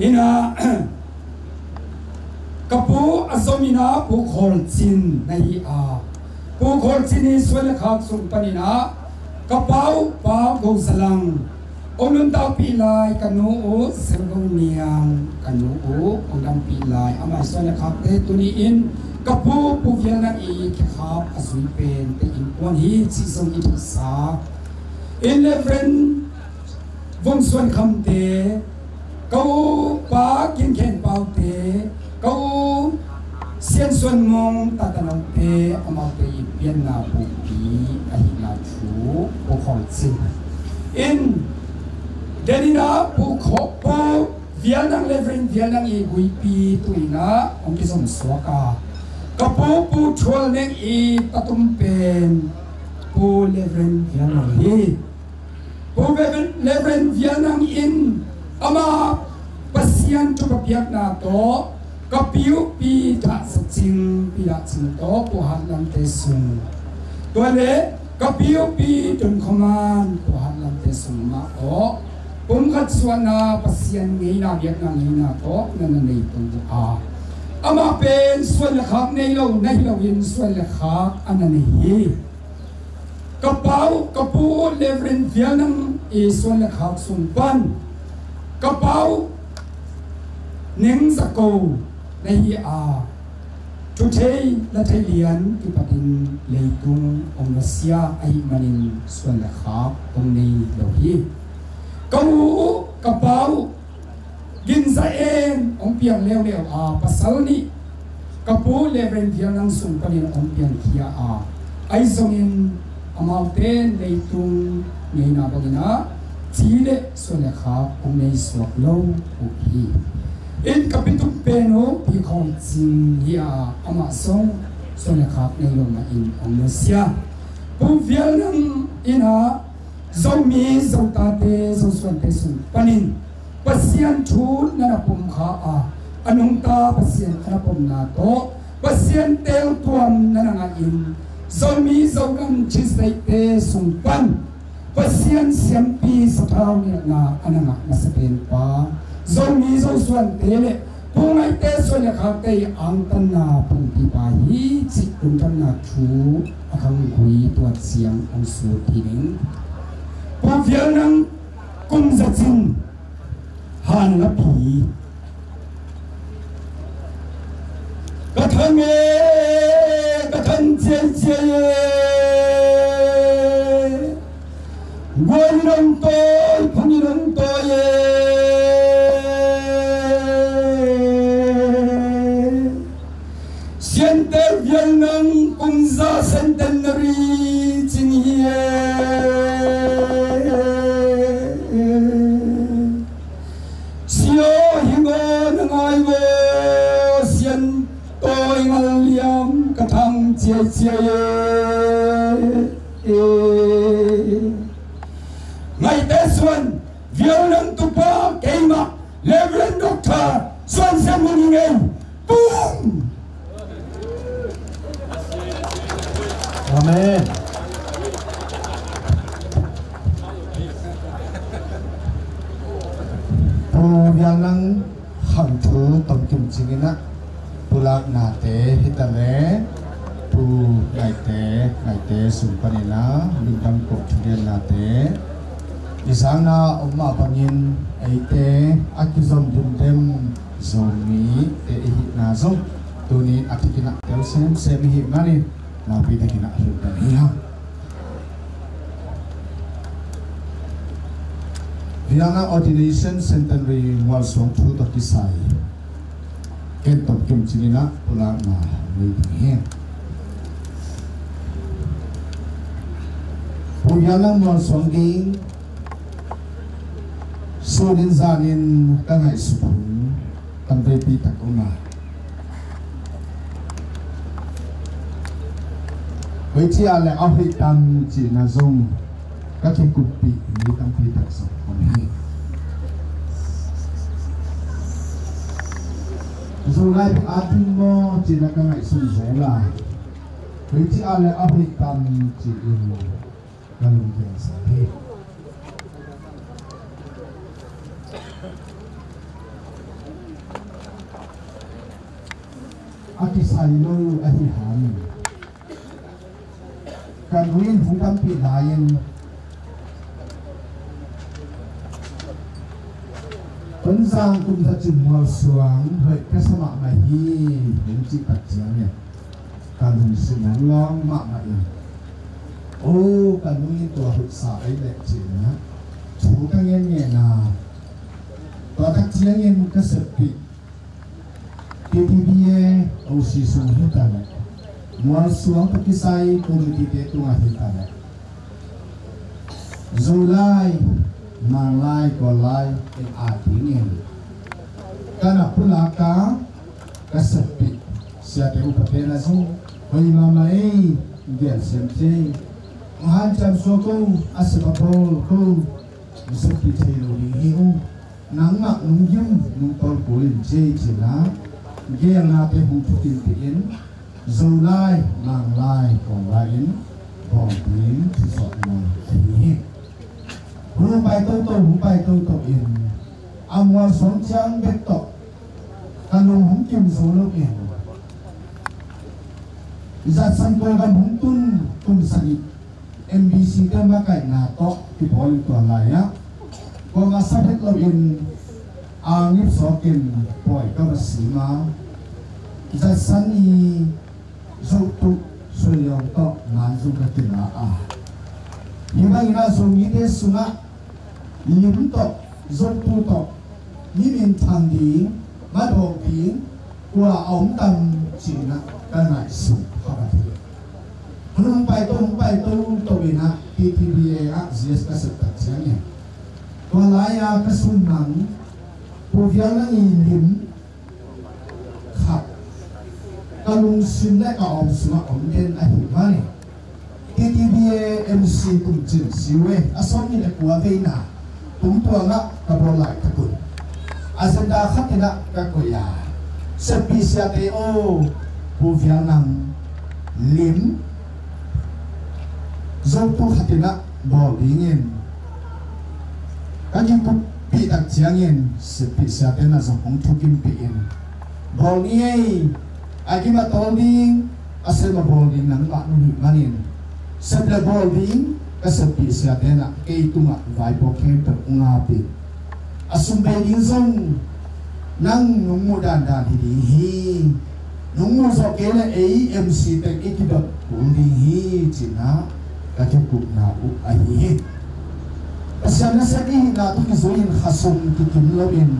In ah ka pu a zom in ah Pu Khawl Cin na hi a, Pu Khawl Cin i suan le khak sung panin ah ka pau Pa Go Za Lang, hong nuntakpih lai ka nu uh Zel Go Niang, ka nu uh hong dampih lai, amah i suan le khakte tuni in ka pu Pu Vial Nang i kikhap a zui pente innkuan hi cih zong i theihsa. In Reverend Vung Suan Khamte, ka u Pa Gin Khen Paute, ka u Sian Suan Mung Tatanote, amaute i pianna pupi ahihna thu Pu Khawl Cin. In den in ah Pu Khaw, Pu Vial Nang, Reverend Vial Nang i guipi tu in ah hong kizom suak a, ka pu Pu Thual Neng i patum pen Pu Reverend Vial Nang hi. Pu Reverend, Reverend Vial Nang in ama Pasian thupha piakna tawh ka pi uh Pi Thah Za Cing, Pi Thah Cing tawh Pu Hat Lamte sung, tua le ka pi uh Pi Dun Khaw Man, Pu Hat Lamte sung mah tawh pumkhat suahna Pasian ngeina, biakna ngeina tawh na na nei tung uh a, amah pen suan le khak nei lo, na hi lo in suan le khak a na nei hi. Ka pau, ka pu Reverend Vial Nang i suan le khak sung pan ka pau Neng Za Ko na hi a, thu thei la thei lian kipatin leitung hong na sia ahih manin suan le khak hong nei lo hi. Ka u, ka pa uh, Gin Za En hong piang leuleu a, pasal nih, ka pu Reverend Vial Nang sung panin hong piangkhia a, ahi zongin amaute in leitung ngeina bangin ah ci le suan le khak hong nei suak lo uh hi. In ka pituk pen uh Pi Khawng Cing hi a, amah zong suan le khak nei lo mahin hong nusia. Pu Vial Nang in ah Zomi Zotate Zosuante sung panin Pasian thu na na pom kha a, a nungta Pasian a na pomna tawh Pasian teeltuam na na ngah in, Zomi Zogam Chin State-te sung pan Pasian siampi sathau nilhna a na ngah masa pen pa Zomi Zosuante le Pu Ngaihte suan le khakte i angtanna pumpipa hi cih lungdamna thu a khanggui tua ciang hong sut hi ning. Pu Vial Nang kum za cin, han lapi. Ka thang e, ka thang ciaiciai e. Guan in hong tawi, phung in hong tawi e. Siante Vial Nang kum za centenary cing hi e. Sio hi ngaw na ngai ngaw, Sian tawi ngal liam ka thang ciaiciai e. Ngaihte suan, Vial Nang tupa keimah Reverend Doctor Suan Sian Mun hi ngei. Pum! Amen. Pu Vial Nang khangthu tomkim cingin ah pulaknate hi ta le, Pu Ngaihte, Ngaihte sung panin ah lungdam kawm thugennate i zangna om mah bangin eite a kizom dimdem Zomite i hihna zong tuni a thik in ah tel semsem i hih manin nakpi takin ah hilhdan hi hang. Vial Nang ordination centenary mualsuang thu tawh kisai ken tomkim cingin ah pulakna nei ding hi. Pu Vial Nang mualsuang ding sunin zanin ka ngaihsut hun tamveipi tak om a, koici ah le a hoih tam cihna zong ka kikuppih mi tampi tak zong om hi. Zolai bek a ding maw cihna ka ngaihsun zel a, koici ah le a hoih tam cih in ka lungkiang sa hi. A kisai lo ahi hangin ka nu in hong dampih lai-in Tonzang kum za cin mualsuang hoih ka sa mahmah hi, hong cih tak ciangin ka lungsim hong lawng mahmah in, o, ka nu in tua hoihsa ei leh cihna thu ka ngen ngen a, tua tak ciangin ka seppih T T B A O C sung hi ta leh, mualsuang tawh kisai committee-te tungah hi ta leh, Zolai, Manglai, Kawllai in a dingin ka na pulak a, ka seppih siate upate na zong hoih mahmah ei, gelsiam thei, hanciam suak o, a sep a bawl ko, seppih thei lo ding hi ung. Nangmah nunggim nungpawl kul in ci-in ci-in a, geelnate hong thukinpih in, Zolai, Manglai, Kawllai in bawng ding thusuahna ahi hi. Hong pai toto, hong pai toto in a mualsuang ciang bek tawh ka lung hong kim zo lo in, Zatsan Kawlgam hong tun kum sagih M B C te makaihna tawh kipawl in tua lai-ah kuamah sa phet loin a ngipsawkin pawi ka va sim a, Zatsan i zohtuh Suayawng tawh Manzung ka kila a, hih bangin ah Zomite sungah Lim tawh, zotu tawh, mi minthang ding, madawk ding, kua a om tam cih in ah ka ngaihsun kha ka hi. Hun hong paito, hong paito to in ah T T B A ah G S ka sep tak ciangin, tua lai-a ka sum nang, Pu Vial Nang i lim khat ka lungsim le ka awm sungah om den ahih manin, T T B A M C kum cin si uh e, a sawm nih le kua veina tungtuang ah ka bawl laitak un, agenda khat in ah ka koih a, seppih siate aw, Pu Vial Nang lim zotu khat in ah bawl dingin ka kikuppih tak ciangin, seppih siate in ah zong hong thukimpih in, bawl ni ei, a kim a tawl ding, a sem a bawl ding nangmah na hih manin, sep le bawl ding ka seppih siate in ah kei tungah vaipuak khempeuh hong ap in, a sum bei ding zong nang nong muh dandan hi ding hi. Nong muh zawh kei leh ei M C teng i kidot kul ding hi, ci-in ah ka kikupna uh ahi hi. Pasian nasep i hihna tawh kizui-in khasum kikim loin,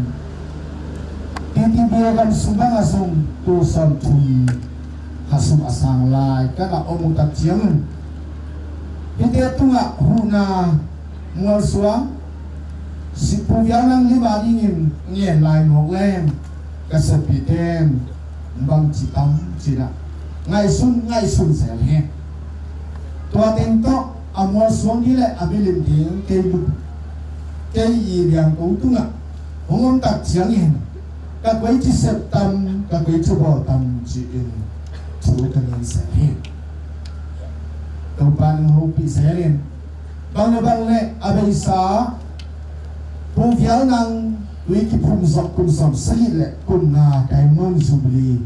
T T B A gam sung bangah zong tul sawmthum khasum a sang lai ka na om uh tak ciangin, hihte tungah huhna mualsuang, Pu Vial Nang lim a dingin ngen lai mawk leng, ka seppihte in bangci tam ci-in ah ngaihsun ngaihsun zel hi. Tua teng tawh a mualsuang ding le a milim ding kei, kei i liangko tungah hong om tak ciangin, ka koici sep tam, ka koici bawl tam ci-in thu ka ngen zel hi. Topa in hong hopih zel in, bang le bang le a beisa Pu Vial Nang tui kiphum zawh kum sawmsagih le kum nga Diamond Jubilee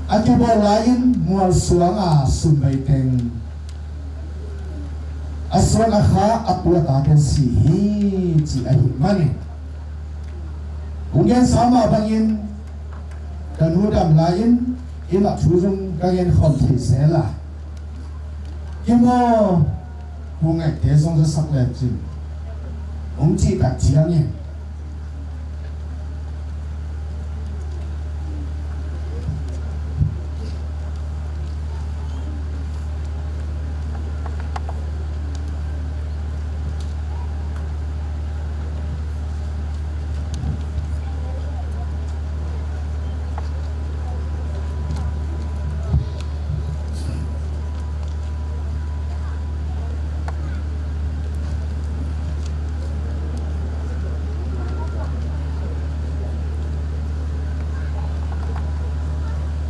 a kibawl lai-in mualsuang a sum bei teng a suan a kha a pu a ta teng si hi, ci ahih manin, hong gensa mah bangin ka nu dam lai-in i mah thu zong ka gen khawm thei zel a, kimaw Pu Ngaihte zong zasak lecin, hong cih tak ciangin,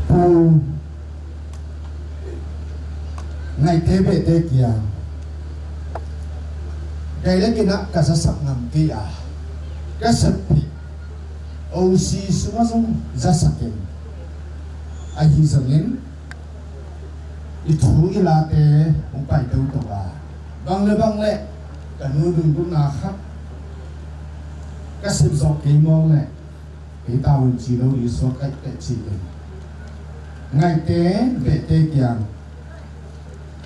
Pu Ngaihte Behte kiang, direct in ah ka zasak ngam kei a, ka seppih O C sungah zong zasak in, ahi zongin i thu i late hong pai toto a, bang le bang le ka nu dungdungna khat ka sep zawh kei mawk leh kei tawh un ci lo ding suak kaihkaih ci-in, Ngaihte Behte kiang,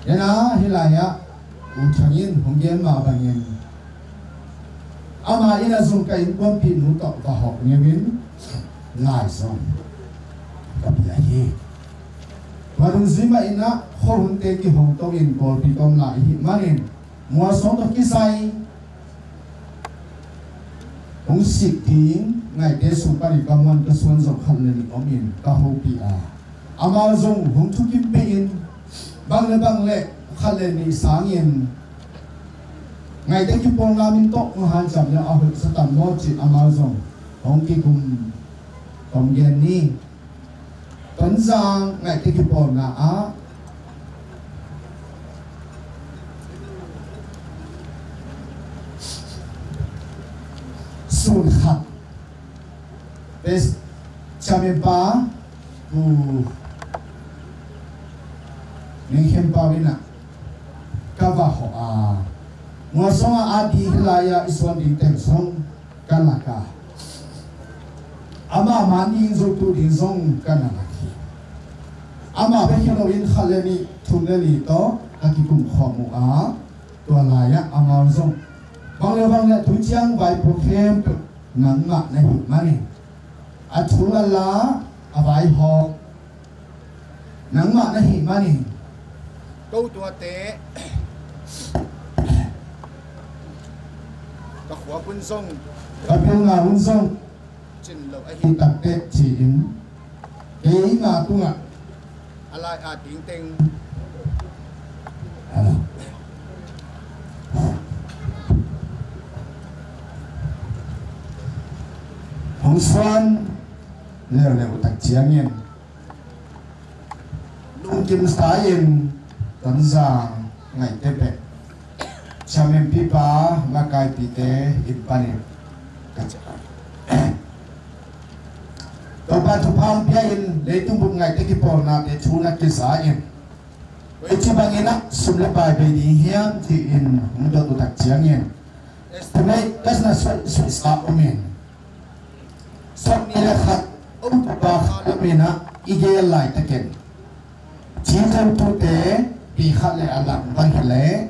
ena hih lai-ah U Thang in hong gen mah bangin, amah in a zong ka innkuanpihnu tawh va hawh ngiuin lai zong ka pia hi. Tua dungzui mah in ah khuahunte kihong to-in Kawlpi ka om lai i hih manin, mualsuang tawh kisai hong sik ding Ngaihte sung panin ka muan ka suan zong khat le nih om in ka hopih a, amau zong hong thukimpih in, bang le bang le khat le nih sangin Ngaihte kipawlna min tawh hong hanciam le a hoih sa tam maw ci-in amau zong hong kikum tom gen ni. Tonzang Ngaihte kipawlna ah sun khat, Chairman pa Pu Ning Khem Pau in ah ka va hawh a, mualsuang a at ding hih lai-ah i suan ding teng zong ka lak a, amah man ding zotu ding zong ka na lak hi. Amah bek hi loin khat le nih, thum le li tawh ka kikum khawm uh a, Tua lai-ah amau zong bang le bang le tu ciang vaipuak khempeuh nangmah na hih manin, a thu a la, a vaihawm nangmah na hih manin, ko tuate, ka khuap hun zong, ka pilna hun zong cin lo ahi takteh ci-in, keima tungah a lai a dingteng hong suan leuleu tak ciangin, lungkimsa-in Tonzang ngaihte bek, siampipa makaipite inn panin ka ciah. Topa thupha hong pia-in leitung bup ngaihte kipawlnate thu na kiza-in, koici bangin ah sum le pai bei ding hiam ci-in hong dot uh tak ciangin, estimate ka na suaisuaisa om in, sawmnih le khat om tupa kha lamin ah i gel laitakin, ci zotute pi khat le a lang bang hileh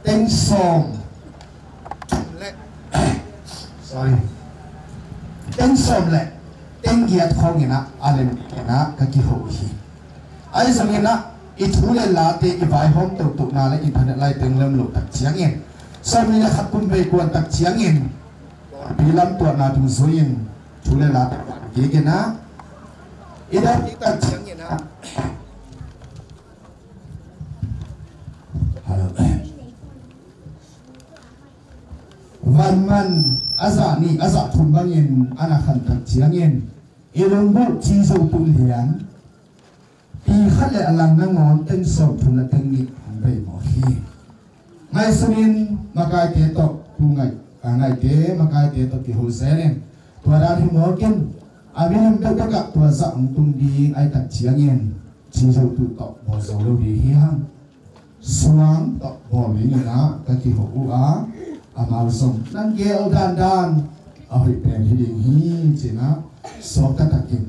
teng sawm le, sorry, teng sawm le teng giat khawngin ah a lem in ah ka kiho hi. Ahi zongin ah i thu le late i vaihawm tohtona le internet lai teng lem loh tak ciangin, sawmnih le khat kum bei kuan tak ciangin, pi lam tuahna tung zui-in thu le late van kik in ah i dawk kik tak ciangin ah, Hello. Vanman a zah nih a zah thum bangin a na khan tak ciangin, i lunggulh ci zo tu lian, pi khat le a lang nangawn teng sawm thum le teng nih hong bei mawk hi. Ngaihsun in makaite tawh, tu ngaih, a ngaihte makaite tawh kiho zel in, tua dan hi mawk in, a milim bekbek ah tua zah hong tung ding ahih tak ciangin, ci zo tu tawh bawl zo lo ding hi hang. Suang tawh bawl dingin ah ka kiho uh a, amau zong nang gel dandan a hoih pen hi ding hi ci-in ah suakta takin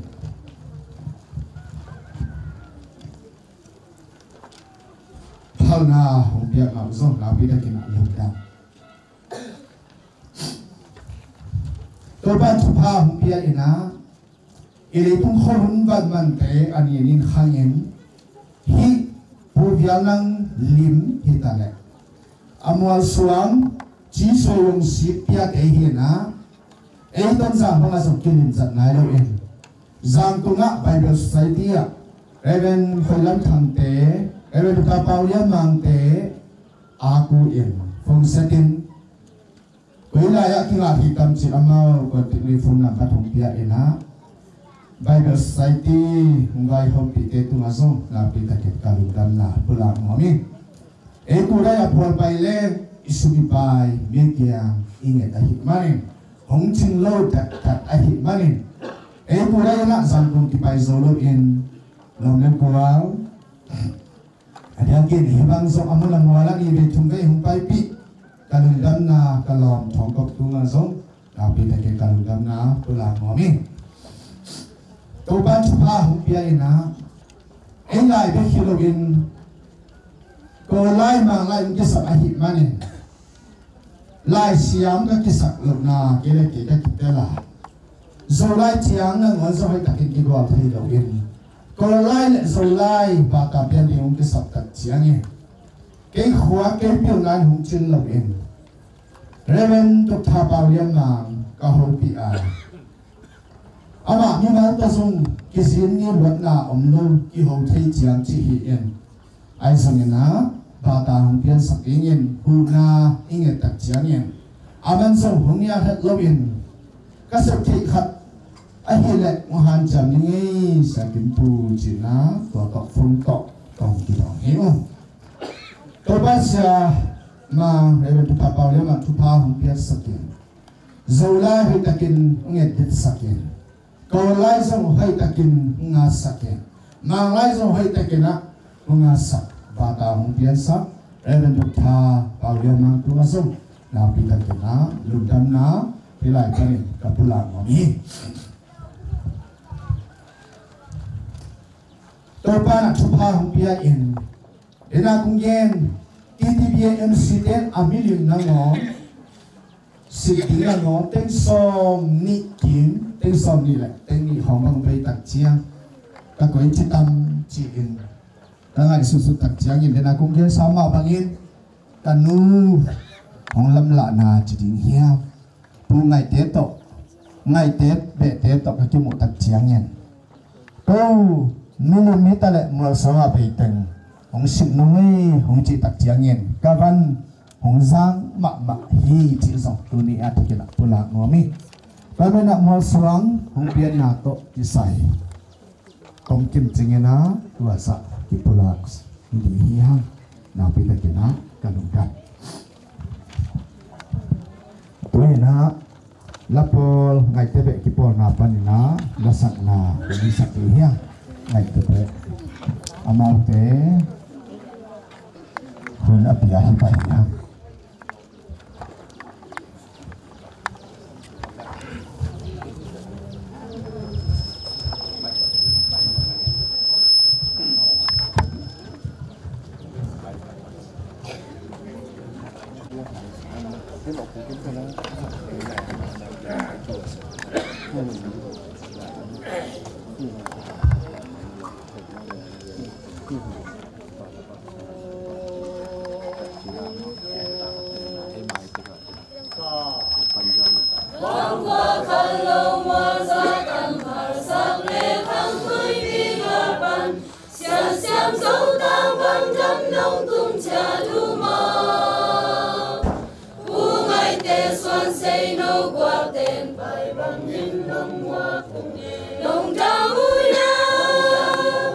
phalna hong piakna uh zong nakpi takin ah lungdam. Topa thupha hong pia in ah, i leitung khuahun vanmante a ninin khangin, hih Pu Vial Nang lim hi ta leh, a mualsuang Ci Suai Wong Sik piate hi in ah, ei Tonzang bangah zong kilimzat nai loin, Zangtung ah Bible Society ah Reverend Khoi Lam Thangte, Reverend Doctor Pau Lian Mangte a ku in phone set in, koi lai-ah kingah hi tam cih amau contact phone number hong pia in ah, Bible Society hong vaihawmpihte tungah zong nakpi takin ka lungdamna pulak nuam hi. Ei tua lai a phual pai leng i sum i pai, mi kiang i nget ahih manin hong cing lo taktak ahih manin, ei tua lai in ah Zangtung kipai zo loin, lawm le gual, a diakin hih bang zong a mun a mual ah nih vei thum vei hong paipih, ka lungdamna ka lawm thawngkop tungah zong nakpi takin ka lungdamna pulak nuam hi. Topa thupha hong pia in ah, ei lai bek hi loin, Kawl lai Mang lai hong kisap ahih manin, laisiam ka kisak lohna kei le kei ka kitel a, Zolai ciang nangawn zong hoih takin kigual thei loin, Kawl lai le Zolai bata pian ding hong kisap tak ciangin, kei khua kei pilna in hong cin loin, Reverend Doctor Pau Lian Mang ka hopih a, amah mimal tawh zong kizin ni luatna om lo, kiho thei ciang cih hi in, ahi zongin ah bata hong piansak dingin huhna i nget tak ciangin, aman zong hong nial het loin, ka sep theih khat ahih leh hong hanciam ni ngei, Sia Kim Pu cihna tua tawh phone tawh ka hong kidawng hi uh. Topa Sia Mang, Reverend Doctor Pau Lian Mang thupha hong piaksak in, Zolai hoih takin hong etdetsak in, Kawl lai zong hoih takin hong ngahsak in, Mang lai zong hoih takin ah hong ngahsak, bata hong piansak Reverend Doctor Pau Lian Mang tungah zong nakpi takin ah lungdamna hih lai panin ka pulak nuam hi. Topa in ah thupha hong pia in, ina kong gen, T T B M C ten a mi lim nangawn, sik ding nangawn, teng sawm nih kim, teng sawm nih le teng nih khawng bang bei tak ciang, ka koih ci tam ci-in ka ngaihsutsut tak ciangin, den a kong gen sa mah bangin, ka nu hong lamlahna ci ding hiam? Pu Ngaihte tawh, Ngaihte Behte tawh ka kimuh tak ciangin, ko milim hita le mualsuang a bei teng hong sik nung ei hong cih tak ciangin, ka van hong zang mahmah hi cih zong tuni a takin ah pulak nuam hi. Ka min ah mualsuang hong pianna tawh kisai tawmkim cingin ah tua zah kipulak ding hi hang. Nakpi takin ah ka lungdam. Tuni in ah lapawl Ngaihte Beh kipawlna panin ah lasakna hong sak hi hang. Ngaihte Beh amaute hun a pia hi pah hi hang. Khua khat lo mual za tam, harsak le khang tuipi gal pan, siansiam Zotang bang dam nong tung ciat uh maw? Pu Ngaihte suan sei no gual ten pai bang nim nong muak ung, nong dam uh hiam,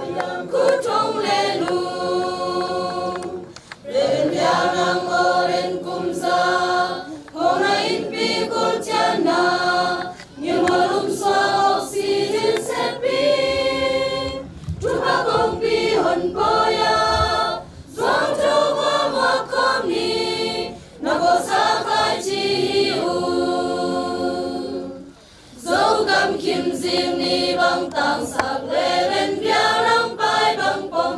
khuthong le lung. Len biang nang aw len kum za, khong na innpi kul cianna, ngilmaw lum suang oxygen seppi, thupha kongpi hon pawi a, zuang tho kua muak khawm ni, na kawsa khai ci hi uh. Zogam khim zing ni bang tangsak le len biang nang pai bang pom,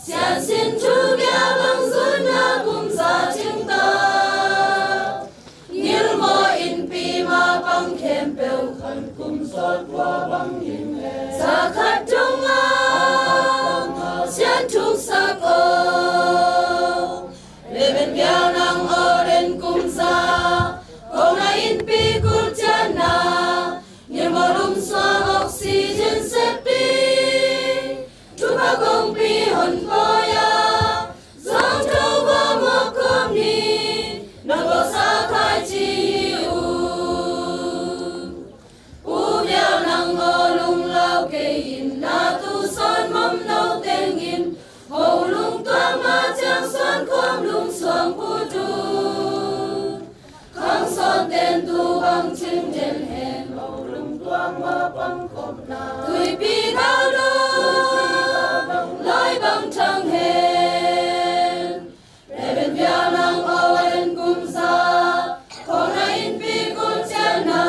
siansin thu gia bang zunna kum za cing ta. Ngilmaw innpi ma pang khempeuh khan kum sawt kua bang hing le, za khat dong a sian thuk sak aw. Len biang nang aw len kum za, khong na innpi kul cianna, ngilmaw lum suang oxygen seppi, thupha kongpi hon pawi a, zuang tho kua muak khawm ni, na kawsa khai ci hi uh. Pu biang nang aw lunglau kei in, na tu sawn mom no teng in, ho lung tuak ma ciang suan khawm lung suang put uh. Khang sawn ten tu bang cing den hen, ho lung tuak ma pang khawmna, tuipi gal dong lai bang thang hen. Len biang nang aw len kum za, khong na innpi kul cianna,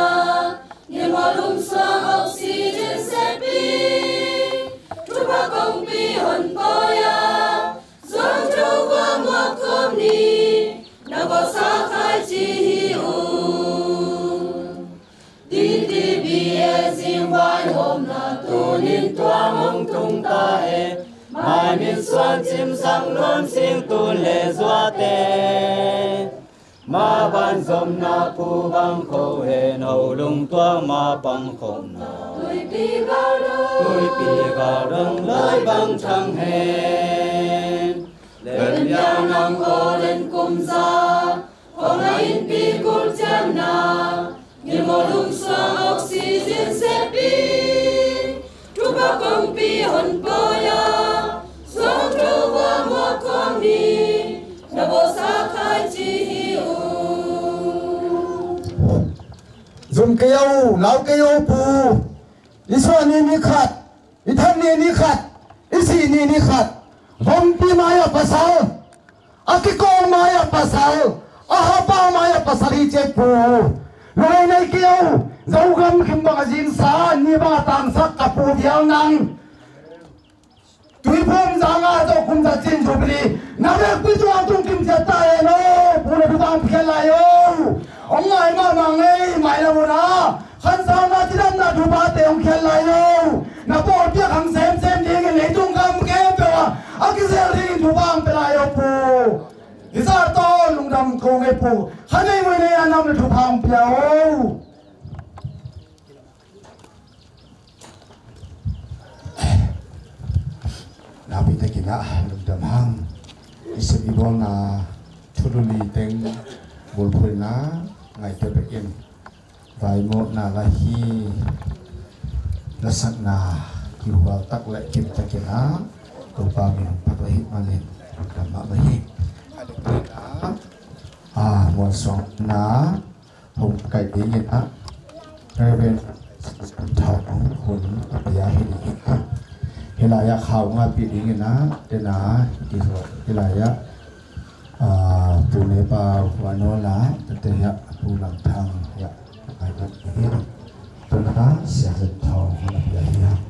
ngilmaw lum suang oxygen seppi, thupha kongpi hon pawi a, zuang tho kua muak khawm ni, na kawsa khai ci hi uh. T T B A zing vaihawmna tunin tuang hong tung ta e. Mai min suan cim zang nuam sing tun le zuate. Ma ban zomna pu bang kho hen, ho lung tuak ma pang khawmna, tuipi gal dong, tuipi gal dong lai bang thang hen. Len biang nang aw len kum za, khong na innpi kul cianna, ngilmaw lum suang oxygen seppi, thupha kongpi hon pawi a, zuang tho kua muak khawm ni, na kawsa khai ci hi uh. Zum kei o, lau kei o pu. I suah ni ni khat, i that ni ni khat, i sih ni ni khat. Vompi mai-ah pasal, a kikawng mai-ah pasal, a hapa mai-ah pasal hi ci e pu. Lungngai nei kei o, Zogam khim bang a zingsa, ni bang a tangsak ka pu vial nang. Tuiphum zanga zo Kum zat cin Jubilee na vekpi tungah tung kim ciat ta hen aw. Pu na thupha hong pia khin lai aw. Hong ngai mahmah ngei, mailam hun ah khansauna cidamna thuphate hong khin lai aw. Na pawlpi a khang semsem dingin leitung gam khempeuh ah a kizel dingin thupha hong pia lai aw Pu. Hih zah tawh lungdam ko ngei Pu. Kha nei muai nei a nam le thupha hong pia aw. Nakpi takin ah lungdam hang. I sep i bawlna thulu li teng bulphuhna ngaihte bekin vaimawhna la hi. Lasakna kihual tak le kim takin ah Topa min hong phat ahih manin lungdam mahmah hi. A, mualsuangna hong kaih dingin ah Reverend Thawng hun a pia hi dingin ah, hih lai-ah khau ngahpih dingin ah tena i hih lai-ah, ah, Pu Nepau Huanola, tete hiah Pu Lam Thang hiah, ai lam hiah, tuna Sia Zan Thawng hun a pia hi hang.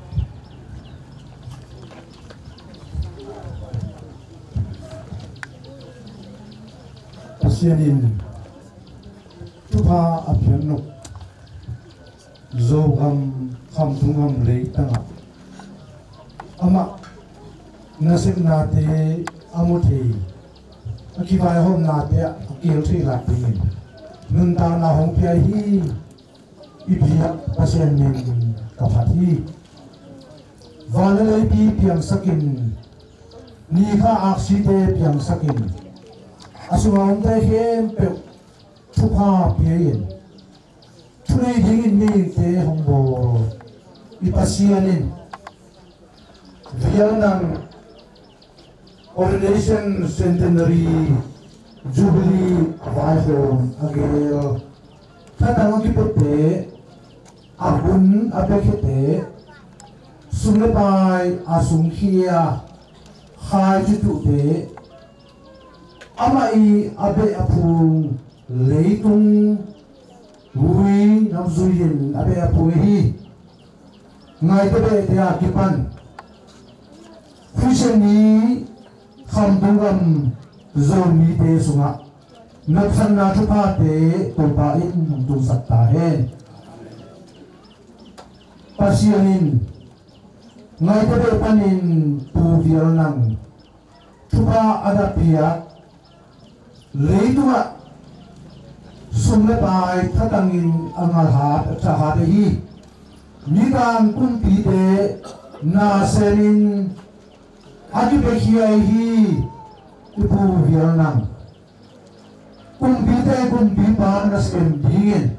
Pasian in thupha a piak nop Zogam Khamtung gam leitangah amah nasepnate a mu thei, a kivaihawmnate ah a keel thei lak dingin nuntakna hong pia hi. I biak Pasian min ka phat hi. Van le leipi piangsakin, ni kha aksite piangsakin, a sungah omte khempeuh thupha pia-in thunei dingin mihingte hong bawl i Pasian in Vial Nang Ordination Centenary Jubilee vaihawm a geel, thatang a kipiate, a hun a piakhiate, sum le pai a sungkhia, khaici tuhte, amah i a beh a phung leitung vui nam zui-in a beh a phung ahi Ngaite behte a kipan Christian mi Khamtung gam Zomite sungah nopsakna thuphate Topa in hong tungsak ta hen. Pasian in Ngaite beh panin Pu Vial Nang thupha a na piak, leitungah sum le pai thatangin a ngalhat, a thahat ahi mikang kumpite na semin a kipiakhia ahi i Pu Vial Nang kumpite kumpipa nasem dingin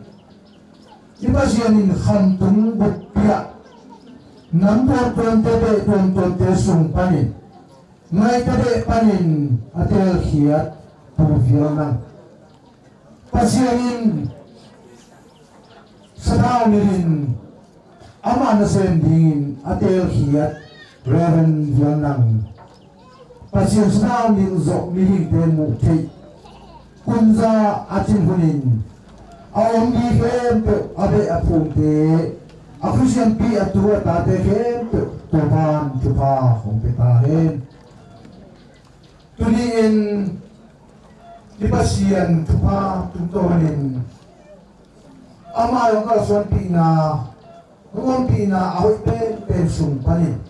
i Pasian in Khamtung buppi ah nam tuamtuamte, beh tuamtuamte sung panin Ngaite beh panin a teelkhiat Pu Vial Nang, Pasian in sathau nitin amah nasem dingin a teelkhiat Reverend Vial Nang, Pasian sathau nilh zawh mihingte muh theih kunza a cin hunin a om mi khempeuh, a beh a phungte, a Khristianpi a tu a tate khempeuh Topa'n thupha hong pia ta hen. Tuni-in i Pasian thupha tungtawnin ama hong kalsuanpihna, hong ompihna a hoih penpen sung panin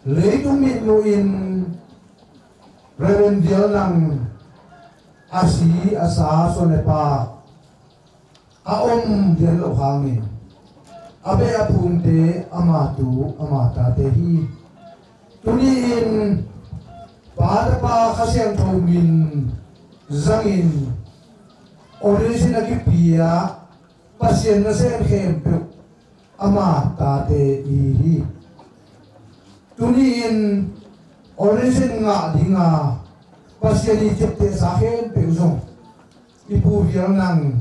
leitung mitmuhin Reverend Vial Nang a si a sa suan le pa a om lian loh hangin a beh a phungte ama tu ama tate hi. Tuni-in Pa, Tapa, Kha Siangtho min zangin ordination a kipia Pasian nasem khempeuh ama tate i hi hi. Tuni-in ordination ngah dinga Pasian i ciaptehsa khempeuh zong i Pu Vial Nang,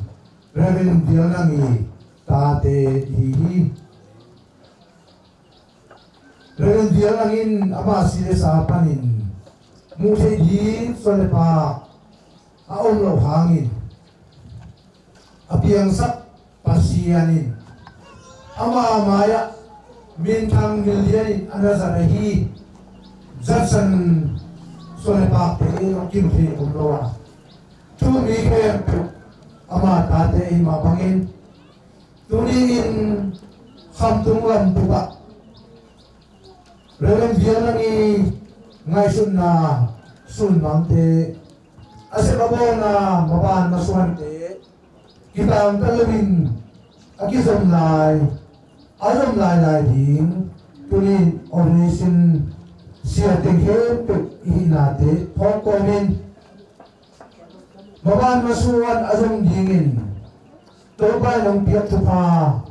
Reverend Vial Nang i tate i hi hi. Reverend Vial Nang in ama si le sa panin muh theih ding suan le pa a om loh hangin a piangsak Pasian in ama mai-ah minthang milian in a na zat ahi zatsan suan le pakte in hong kim thei om lo a, thu mi khempeuh ama tate ahih mah bangin, tuni-in Khamtung lam bup ah Reverend Vial Nang i ngaihsutna sunmangte, a sep a bawlna maban masuante, kitangtal loin a kizom lai, a zom lailai ding tuni-in ordination sia teng khempeuh i hihnate phawk kawmin, maban masuan a zom dingin Topa in hong piak thupha,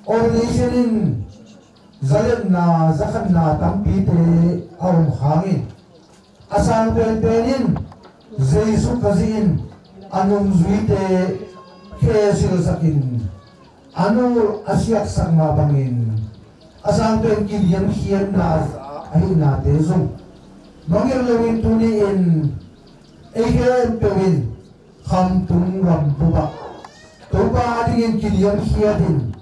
ordination in zalepna zakhatna tampite a om hangin, a sang penpen in Jesuh Khazih in a nungzuite khe silsakin, a nu a siaksak mah bangin, a sang pen kiliamkhiatna ahihnate zong mangngilh loin tuni-in ei khempeuh in Khamtung lam bup ah Topa adingin kiliamkhiatin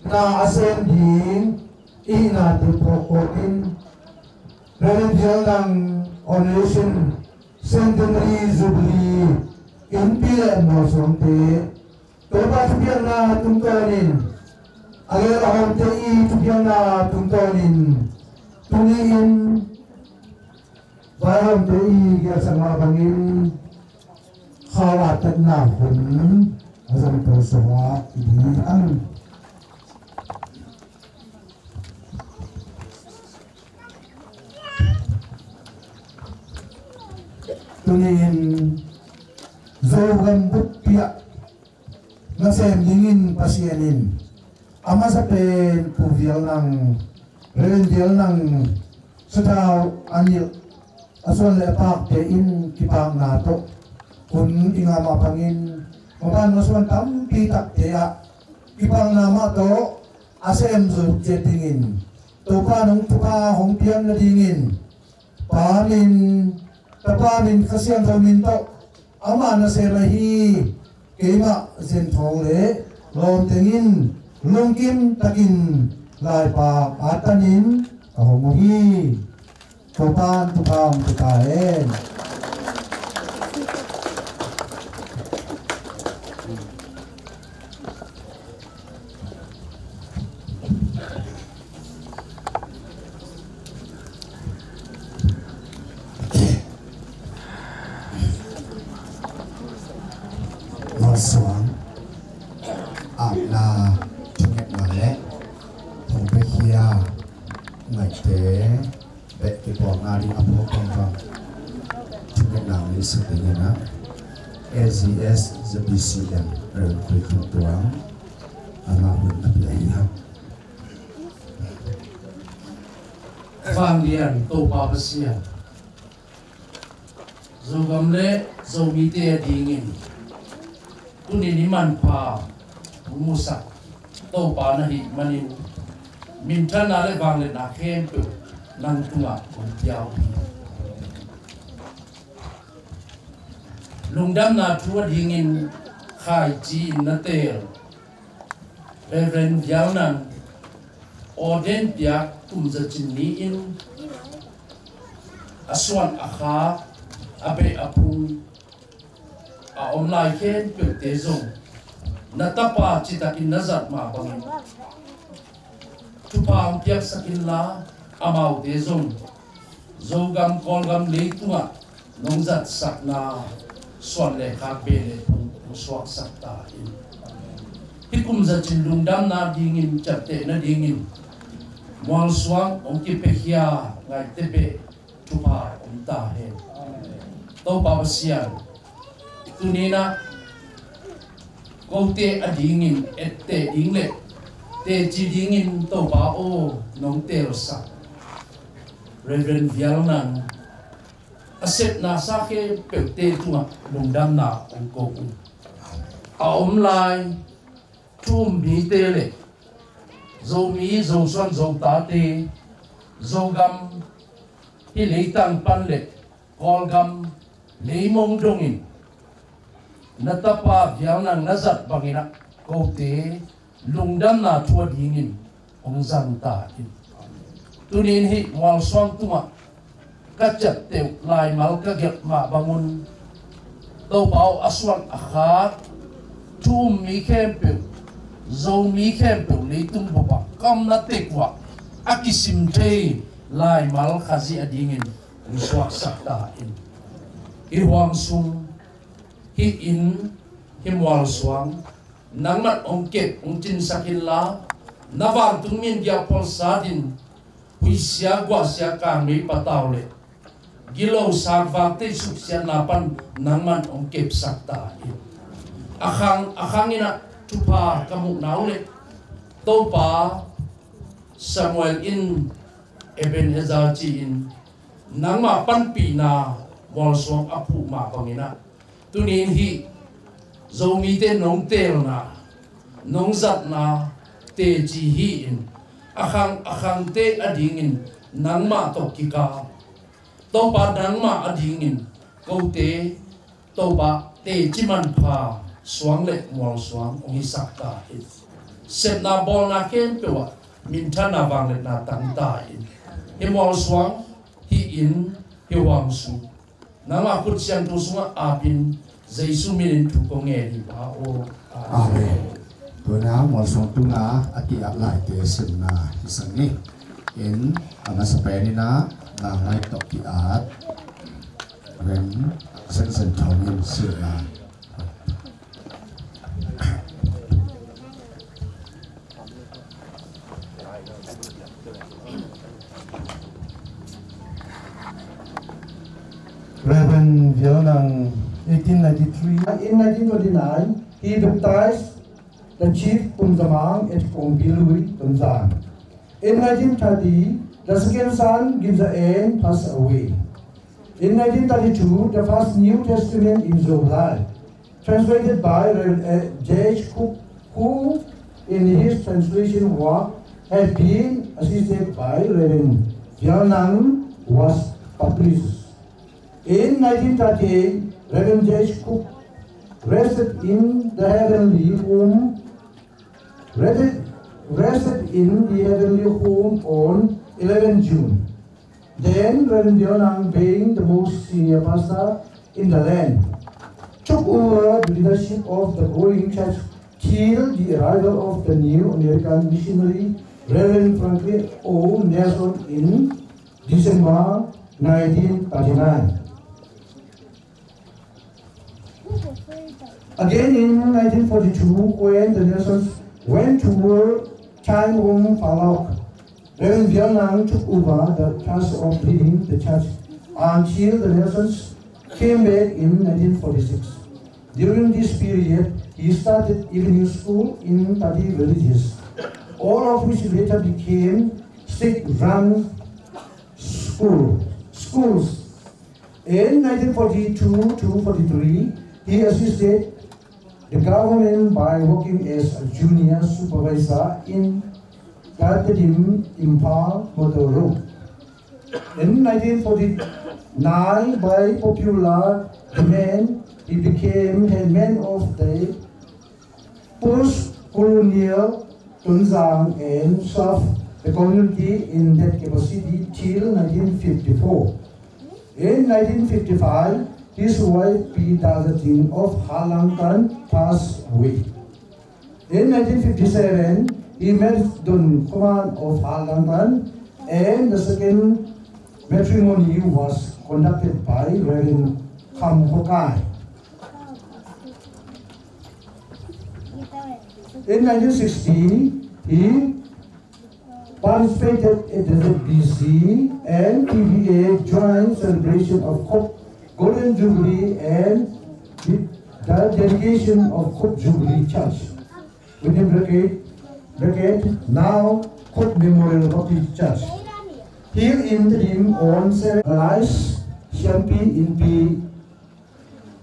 na a sem ding i hihnate phawk kawmin, Reverend Vial Nang Ordination Centenary Jubilee innpi le mualsuangte, Topa thupiakna tungtawnin, a gel a hawmte i thupiakna tungtawnin, tuni-in vaihawmte i gelsak mah bangin khau a tatna hun a zangto sungah i ding ang. Tuni-in Zogam buppi ah nasem dingin Pasian in a masa pen Pu Vial Nang, Reverend Vial Nang sathau a nilh a suan le a pakte in kipakna tawh hun i ngah mah bangin, maban masuan tampi takte ah kipakna mah tawh a sem zawh ciat dingin, Topa in hong thupha hong piak nadingin Pa min, Tapa min, Kha Siangtho min tawh, amah nasem ahi keimah Zen Thawng le lawmte in lungkim takin laipak a tanin ka hong uh hi. Topa in thupha hong pia ta hen. Malsuang, apna, thungetna le hong piakhia ngaihte beh kipawlna ding a phawk pangpang thungetna hong nilhsak dingin ah, A G S Z B C M Reverend Khui Kham Tuang, amah hun a pia hi hang. Vanglian Topa Pasian, Zogam le Zomite adingin tuni-in i manpha hong musak Topa na hih manin, minthanna le vangliatna khempeuh nang tungah kong pia uh hi. Lungdamna thu adingin khaici-in na teel Reverend Vial Nang, ordain piak kum zacin ni-in a suan a kha, a beh a phung, a om lai khempeuhte zong na tapa citakin na zat mah bangin thupha hong piaksak inla, amaute zong Zogam Kawlgam leitungah nong zatsakna suan le khak, beh le phung hong suaksak ta in. Hih kum zacin lungdamna dingin, ciaptehna dingin mualsuang hong kipiakhia ngaihte beh thupha om ta hen. Topa Pasian, tuni-in ah kote adingin etteh ding le teci dingin Topa aw nong teelsak Reverend Vial Nang, a sepna sa khempeuhte tungah lungdamna hong ko uh. A om lai thu um mite le Zomi, Zosuan, Zotate, Zogam hih leitang pan le Kawlgam leimong dongin na tapa Vial Nang na zat bangin ah kote lungdamna thu adingin hong zang ta in. Tuni-in hih mualsuang tungah ka ciapteh uh laimal ka gelh mah bangun, Topa aw, a suan a khak thu um mi khempeuh, Zomi khempeuh leitung bup ah ka omna tek uah a kisim thei laimal Khazih adingin hong suaksak ta in. Hih huang sung, hih inn, hih mualsuang nangman hong kep hong cinsak inla, na vantung min giah pholsat in, huihsia guahsia kangmei patau le gilo sakvakte suksiatna pan nangman hong kepsak ta in. A khang a khang in ah thupha ka muhna uh le Topa, Samuel in Ebenezer ci-in nangma panpihna mualsuang a phuh mah bangin ah, tuni in hih Zomite nong teelna, nong zatna teci hi-in, a khang a khangte adingin nangmah tawh kikal, Topa nangmah adingin kote Topa teci manpha suang le mualsuang hong hisak ta hi. Sepna bawlna khempeuh ah minthanna vangliatna tang ta in. Hih mualsuang, hih inn, hih huang sung nangmah khut siangtho sungah ap in, Jesu min in thu kong ngen hi, Pa aw. Amen. Amen. Tuna mualsuang tungah a ki-ap laite simna hi sang ni. In a masa pen in ah, nang ngai tawh ki-at Rev. Sen Sen Thawng in simna. Reverend Vial Nang, eighteen ninety-three. In nineteen twenty-nine, he baptized the chief Kum Za Mang at Kong Pi Lui, Tonzang. In nineteen thirty, the second son, Gim Za En, passed away. In nineteen thirty-two, the first New Testament in Zolai, translated by Reverend J H Cook, who, in his translation work, had been assisted by Reverend Vial Nang, was published. In nineteen thirty-eight, Reverend J H Cook rested in the heavenly home, rested, rested in the heavenly home on eleven June. Then Reverend Vial Nang, being the most senior pastor in the land, took over the leadership of the growing church till the arrival of the new American missionary, Reverend Franklin O. Nelson, in December nineteen thirty-nine. Again, in nineteen forty-two, when the Nelsons went to war, time home Falok, Reverend Vial Nang took over the task of leading the church until the Nelsons came back in nineteen forty-six. During this period, he started evening school in thirty villages, all of which later became state-run school, schools. In nineteen forty-two to forty-three, he assisted the government by working as a junior supervisor in Khatadym Imphal Motor Road. In nineteen forty-nine, by popular demand, he became headman of the post-colonial Tonzang and served the community in that capacity till nineteen fifty-four. In nineteen fifty-five, his wife, Pi Dal Za Ting of Halangtan, passed away. In nineteen fifty-seven, he married Don Kho Man of Halangtan, and the second matrimony was conducted by Reverend Kham Kho Kai. In nineteen sixty, he participated in the Z B C and T B A joint celebration of Kop Golden Jubilee and the dedication of Kop Jubilee Church, within bracket, bracket, now Kop Memorial Baptist Church. He in the name on seven Alice Siampi in P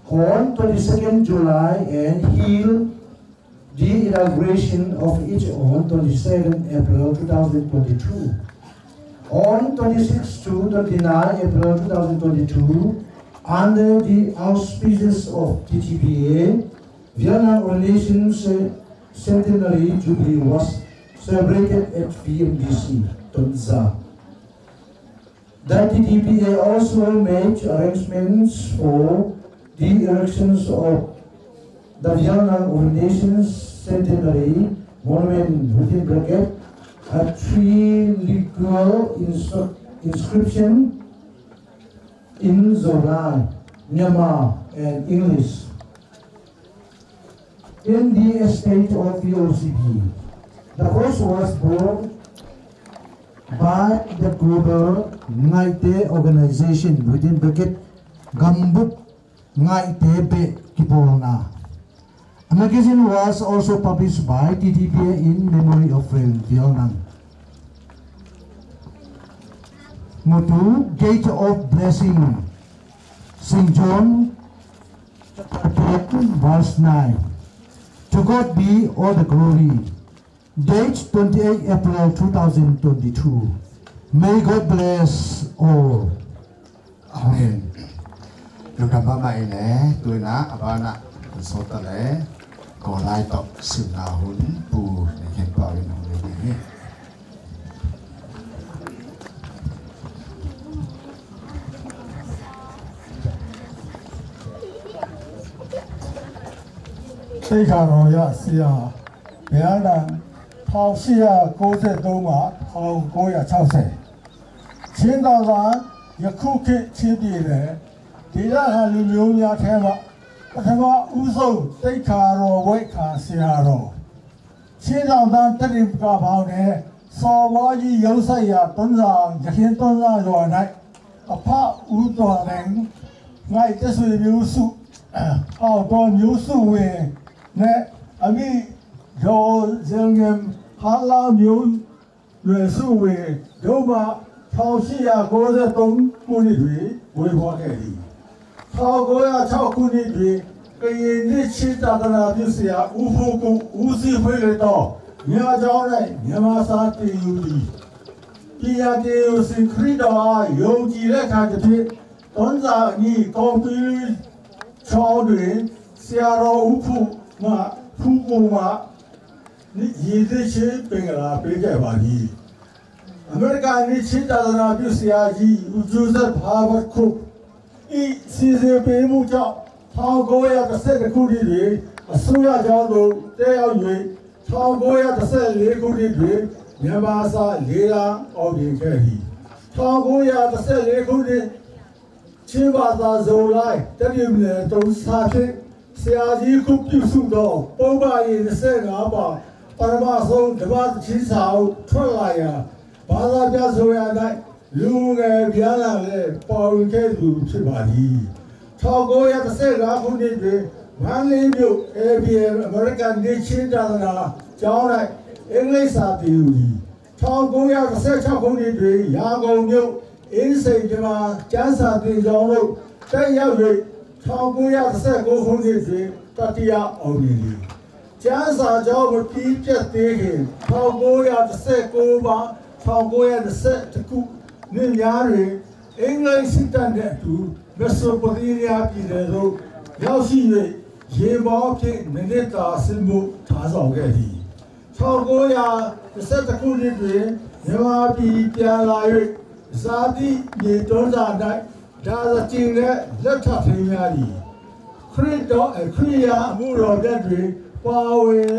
on twenty-second July and healed the inauguration of each on twenty-seven April two thousand twenty-two. On twenty-six to twenty-nine April two thousand twenty-two, under the auspices of T T B A, Vial Nang Ordination Ce-, Centenary Jubilee was celebrated at V M B C, Tonzang. The T T P A also made arrangements for the erections of the Vietnam Ordination Centenary Monument, within bracket, a trilingual instru- inscription in Zolai, Myanmar, and English in the estate of the O C P. The cost was borne by the Global Ngaihte Organization, within bracket, Gambuk Ngaihte Beh Kipawlna. A magazine was also published by T T P A in memory of Rev. Vial Nang. Mutu, Gate of Blessing, Saint John chapter ten, verse nine. To God be all the glory. Date twenty-eight April two thousand twenty-two. May God bless all. Amen. Lungdam mahmah ing e. Tu-in a banah hun sawt ta le, Kawlai tawh simna hun Pu Nei Khen Pau in hong nei ding hi. Teikha Royal Sia Bianang, ထောင့်ရှစ်ရာကိုးဆယ့်သုံးမှ ထောင့်ကိုးရာခြောက်ဆယ် ချင်းတောင်သား ယခုခေတ်ချင်းပြည်နယ် ဒေသခံလူမျိုးများထဲမှ ပထမဦးဆုံး သိက္ခာတော်ဝတ်ခံဆရာတော် ချင်းတောင်သား တရိပ်ကဖောင်နဲ့ စော်ဘွားကြီးရုံးစိုက်ရာ တွန်းဇာ ယခင်တွန်းဇာရွာ၌ အဖဦးတော်တိုင် ငှက်တဆွေမျိုးစု အောင်တော်မျိုးစုဝင်နဲ့ အမိဒေါ်ဇင်ငင် ဖလားမျိုးနွယ်စုဝင်တို့မှ ထောင့်ရှစ်ရာကိုးဆယ့်သုံးခုနှစ်တွင် မွေးဖွားခဲ့သည်။ ထောင့်ကိုးရာခြောက်ခုနှစ်တွင် ကရင်နှစ်ခြင်းသာသနာပြုဆရာ ဦးဖူးကု ဦးစီးဖွင့်လှစ်သော မြကျောင်း၌ မြန်မာစာသင်ယူသည်။ ပညာသင်ယူစဉ် ခရစ်တော်အား ယုံကြည်လက်ခံသဖြင့် တွန်းဇာအနီး ကော်ဖီချောင်းတွင် ဆရာတော်ဦးဖူးမှ ဖူးကုမှ ရေသန့်ရှင်းပင်္ဂလာပေးခဲ့ပါသည်။ အမေရိကန်နှစ်ခြင်းသာသနာပြုဆရာကြီး ဦး Joseph Herbert Cook ၏ စီစဉ်ပေးမှုကြောင့် ထောင့်ကိုးရာတစ်ဆယ့်တစ်ခုနှစ်တွင် အစိုးရကျောင်းသို့ တက်ရောက်၍ ထောင့်ကိုးရာတစ်ဆယ့်လေးခုနှစ်တွင် မြန်မာစာလေးတန်း အောင်မြင်ခဲ့သည်။ ထောင့်ကိုးရာတစ်ဆယ့်လေးခုနှစ် ချင်းဘာသာ ဇူလိုင် တနင်္ဂနွေသုံးစာဖြင့် ဆရာကြီးခုပြုစုသော ပုဒ်မအရေး နှစ်ဆယ့်ငါးပါး ပထမဆုံး ဓမ္မသီချင်းစာအုပ် ထွက်လာရာ ဘာသာပြန်ဆိုရာ၌ လူငယ်များလာလည်း ပါဝင်ခဲ့သူ ဖြစ်ပါသည်။ ထောင့်ကိုးရာတစ်ဆယ့်ငါးခုနှစ်တွင် မန္တလေးမြို့ ABM အမေရိကန်နှစ်ခြင်းသာသနာကျောင်း၌ အင်္ဂလိပ်စာသင်ယူသည်။ ထောင့်ကိုးရာတစ်ဆယ့်ခြောက်ခုနှစ်တွင် ရန်ကုန်မြို့ အင်းစိန်မြန်မာကျမ်းစာသင်ကျောင်းသို့ တက်ရောက်၍ ထောင့်ကိုးရာတစ်ဆယ့်ကိုးခုနှစ်တွင် တတိယအောင်မြင်သည်။ ကျမ်းစာကျောင်းမပြီးပြတ်သေးခင် ထောင့်ကိုးရာတစ်ဆယ့်ကိုးမှ ထောင့်ကိုးရာတစ်ဆယ့်တစ်ခုနှစ်များတွင် အင်္ဂလိပ်စစ်တပ်နှင့်အတူ မက်ဆိုပိုတေးနီးယားပြည်နယ်သို့ ရောက်ရှိ၍ ရေမောင်းဖြင့် နှစ်နှစ်သာ စစ်မှုထမ်းဆောင်ခဲ့သည်။ ထောင့်ကိုးရာတစ်ဆယ့်တစ်ခုနှစ်တွင် မြန်မာပြည်ပြန်လာ၍ ဇာတိမြေတွန်းဇာ၌ ဒါဇကျင်နှင့် လက်ထပ်ထိမ်းမြားသည်။ ခရစ်တော် ခရစ်ယာန်အမှုတော်မြတ်တွင် ပါဝင်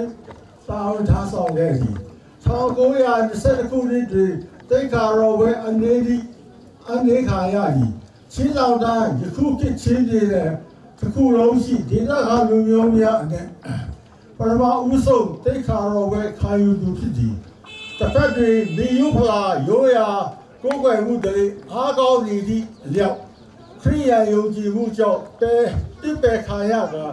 တာဝန်ထမ်းဆောင်ခဲ့သည်။ ထောင့်ကိုးရာနှစ်ဆယ့်တစ်ခုနှစ်တွင် သိက္ခာတော်ဝတ်အနှေးသည့် အနှေးခံရသည်။ ချင်းတောင်တန်း ယခုခေတ်ချင်းပြည်နယ်တစ်ခုလုံးရှိ ဒေသခံလူမျိုးများအနက် ပထမဦးဆုံး သိက္ခာတော်ဝတ်ခံယူသူဖြစ်သည်။ တစ်ဖက်တွင် မိယူဖလာရိုးရာကိုးကွယ်မှုဓလေ့ အားကောင်းနေသည့်အလျောက် ခရစ်ယာန်ယုံကြည်မှုကြောင့် ပယ်ပစ်ပယ်ခံရကာ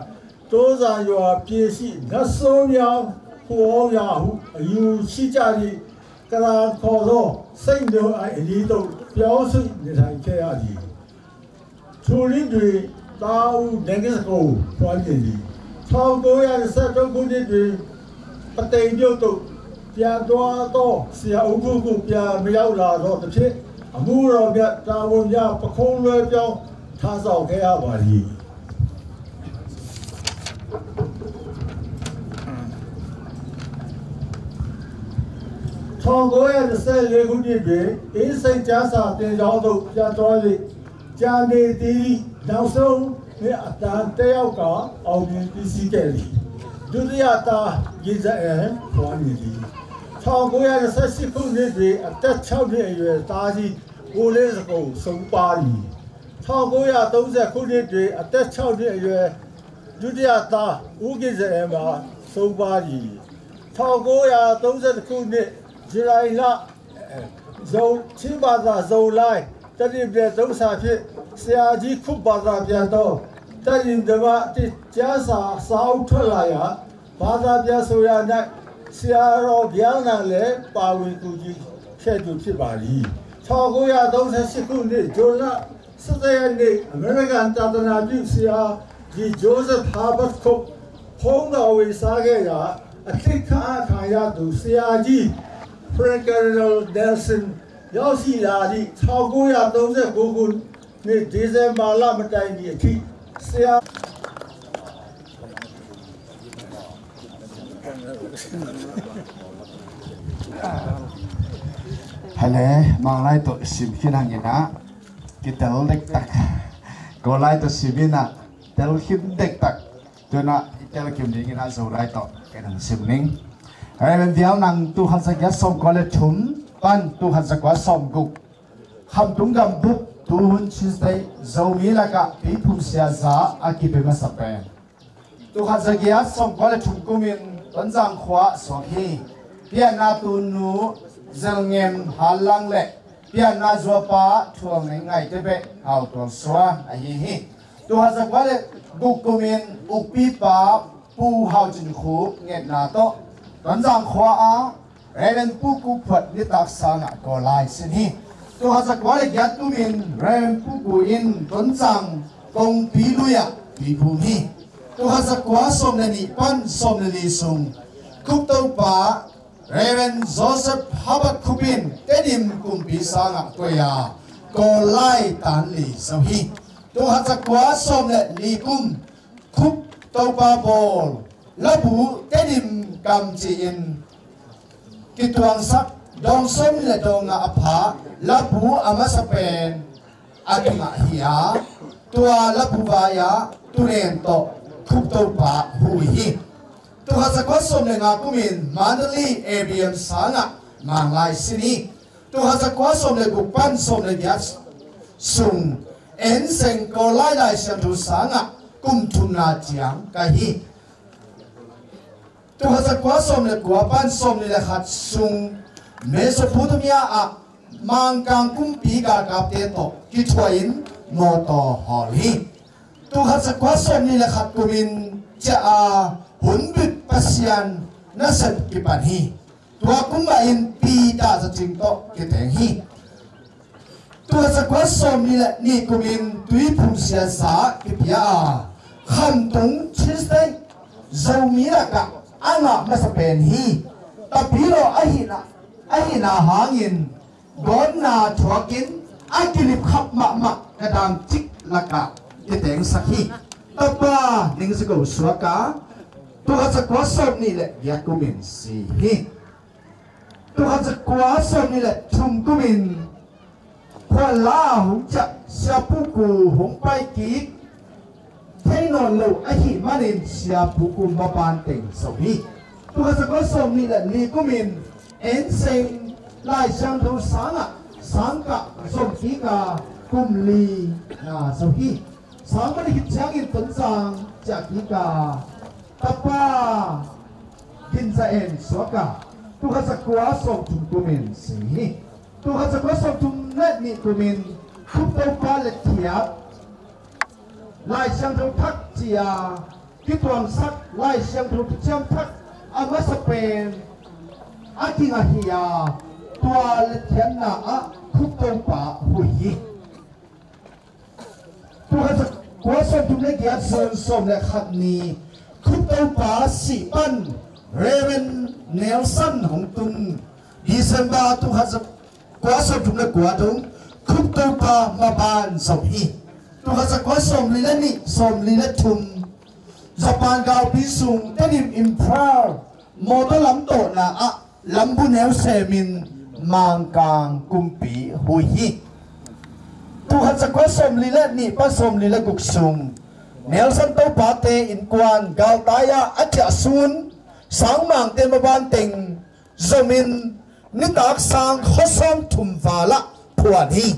တွန်းဇာရွာအပျဉ်းရှိ နတ်ဆိုးများဟူအောင်းရာဟု အယူရှိကြသည့် ကရန်ခေါ်သော စိတ်နွယ်အနည်းသို့ ပြောင်းဆွံ့နေထိုင်ခဲ့ရသည်။ ထိုနှစ်တွင် သားဦး နဂစ်စကို ဘွားမြင်သည်။ ထောင့်ကိုးရာတစ်ဆယ့်သုံးခုနှစ်တွင် ပသိမ်မြို့သို့ ပြန်သွားသော ဆရာဦးဖူးကု ပြန်မရောက်လာတော့သဖြင့် အမှုတော်မြတ်တာဝန်များ ပခုံးလွှဲပြောင်း ထမ်းဆောင်ခဲ့ရပါသည်။ ထော ထောင့်ကိုးရာနှစ်ဆယ့်လေးခုနှစ်တွင် အင်းစိန်ကျမ်းစာသင်ကျောင်းသို့ ပြန်သွား၍ ကျမ်းနေသီး နောက်ဆုံးနှစ်အတန်း တက်ရောက်ကာ အောင်မြင်ပြီးစီးခဲ့သည်။ ဒုတိယသား ဂီဇအန် ဖွားမြင်သည်။ ထောင့်ကိုးရာနှစ်ဆယ့်ရှစ်ခုနှစ်တွင် အသက်ခြောက်နှစ်အရွယ်သားကြီး ကိုလေးစကုံ ဆုံးပါးသည်။ ထောင့်ကိုးရာသုံးဆယ့်ခုနှစ်တွင် အသက်ခြောက်နှစ်အရွယ် ဒုတိယသား ဦးဂီဇအန် မှာ ဆုံးပါးသည်။ ထောင့်ကိုးရာသုံးဆယ့်တစ်ခုနှစ် ဇူလိုင်လ ဇုန် ချင်းဘာသာ ဇုန်လိုင်း တနံၣ်ပြည့်သုံးစာဖြင့် ဆရာကြီးခုတ်ဘာသာပြန်သော တနံၣ်ဓမ္မတစ်ကျမ်းစာ စာအုပ်ထွက်လာရာ ဘာသာပြန်ဆိုရာ၌ ဆရာတော်ဘျားနံလည်း ပါဝင်ကူညီခဲ့သူဖြစ်ပါသည်။ ထောင့်ကိုးရာသုံးဆယ့်ရှစ်ခုနှစ် ဇွန်လ ဆယ့်တစ်ရက်နေ့ အမေရိကန်သာသနာပြုဆရာကြီး Joseph Herbert Cook ဘုန်းတော်ဝင်စားခဲ့ရာ အသစ်ခန့်အပ်ခံရသူ ဆရာကြီး Frank Cardinal Nelson ရောက်ရှိလာသည့် ထောင့်ကိုးရာသုံးဆယ့်ကိုးခုနှစ် ဒီဇင်ဘာလမတိုင်မီအထိ ဆရာ Hale, Manglai tawh sim khin hangin ah, kitel dektak. Kawllai tawh sim in ah, tel khin dektak. Tu-in ah i tel khin dingin ah Zolai tawh ka nang sim ning. Reverend Vial Nang, tul khat za giat sawmkua le thum pan tul khat za kua sawmguk. Khamtung gambup, tuhun Chin State Zomi lakah tuiphum sia za a kipia masa pen. Tul khat za giat sawmkua le thum kumin Tonzang khua suak hi. Pianna tunu Zelngem Hanlang le pianna zuapa Thualneng Ngaite beh hautual suan ahi hi. Tul khat za kua le guk kumin ukpipa Pu Hau Cin Khup ngetna tawh Tonzang khua a Reverend Pu Kuk Phuat nitak sangah Kawllai sin hi. Tul khat za kua le giat kumin Reverend Pu Kuk in Tonzang kongpi lui ah tuiphum hi. Tul khat za kua sawm le nih pan sawm le li sung Khup Topa Reverend Joseph Habat Khup in Tedim kumpi sangah koih a Kawllai tan li zo hi. Tul khat za kua sawm le li kum Khup Topa bawl labu Tedim kam ci-in kituangsak dawng sawm le dawng nga a pha labu a masa pen a kingah hi a, tua labu vai-ah tunen tawh Khup Topa hu hi. Tul khat za kua sawm le nga kumin Mandalay A B M sangah Manglai sin hi. Tul khat za kua sawm le guk pan sawm le giat sung Enseng Kawllai Lai Siangtho sangah kum thumna ciang ka hi. Tul khat za kua sawm le kua pan sawm nih le khat sung Mesopotamia ah Mangkang kumpi galkapte tawh kithuah in mawtaw hawl hi. Tul khat za kua sawm nih le khat kumin ciah a hunbit Pasian nasep kipan hi. Tua kum mahin Peter zacing tawh kiteng hi. Tul khat za kua sawm nih le nih kumin tuiphum sia za kipia a, khamtung Chin State Zomi lakah a ngah masa pen hi. Tapilaw ahihna, ahihna hangin gawtna thuakin a kilip khap mahmah ka dangcik lakah kitengsak hi. Tapa Ning Za Ko suak a, tul khat za kua sawm nih le giat kumin si hi. Tul khat za kua sawm nih le thum kumin khualla hong ciah Sia Pu Ku hong pai kik thei nawn lo ahih manin Sia Pu Ku maban teng zo hi. Tul khat za kua sawm nih le li kumin Enseng Lai Siangtho sangah sangkah zom kik a kum li na zo hi. Sang mani khit ciangin Tonzang ciah kik a Tapa Gin Za En suak a, tul khat za kua sawm thum kumin si hi. Tul khat za kua sawm thum le nih kumin Khup Topa Letthiat Lai Siangtho Thak ci a kituangsak Lai Siangtho Thuciam Thak a masa pen a kingah hi a, tua letthiatna ah Khup Topa hu hi. Tul khat za kua sawm thum le giat June sawm le khat ni Khup Topa sih pan Reverend Nelson hong tun December tul khat za kua sawm thum le kua dong Khup Topa maban zo hi. Tul khat za kua sawm li le nih, sawm li le thum Japan galpi sung Tedim Imphal mawtaw lam tawhna ah Lambu neu semin Mangkang kumpi hui hi. Tul khat za kua sawmli le nih pan sawmli le guk sung Nelson Topate innkuan galtai-ah a ciah sun sangmangte maban teng zomin nitak sang khua sawm thum val ah phuan hi.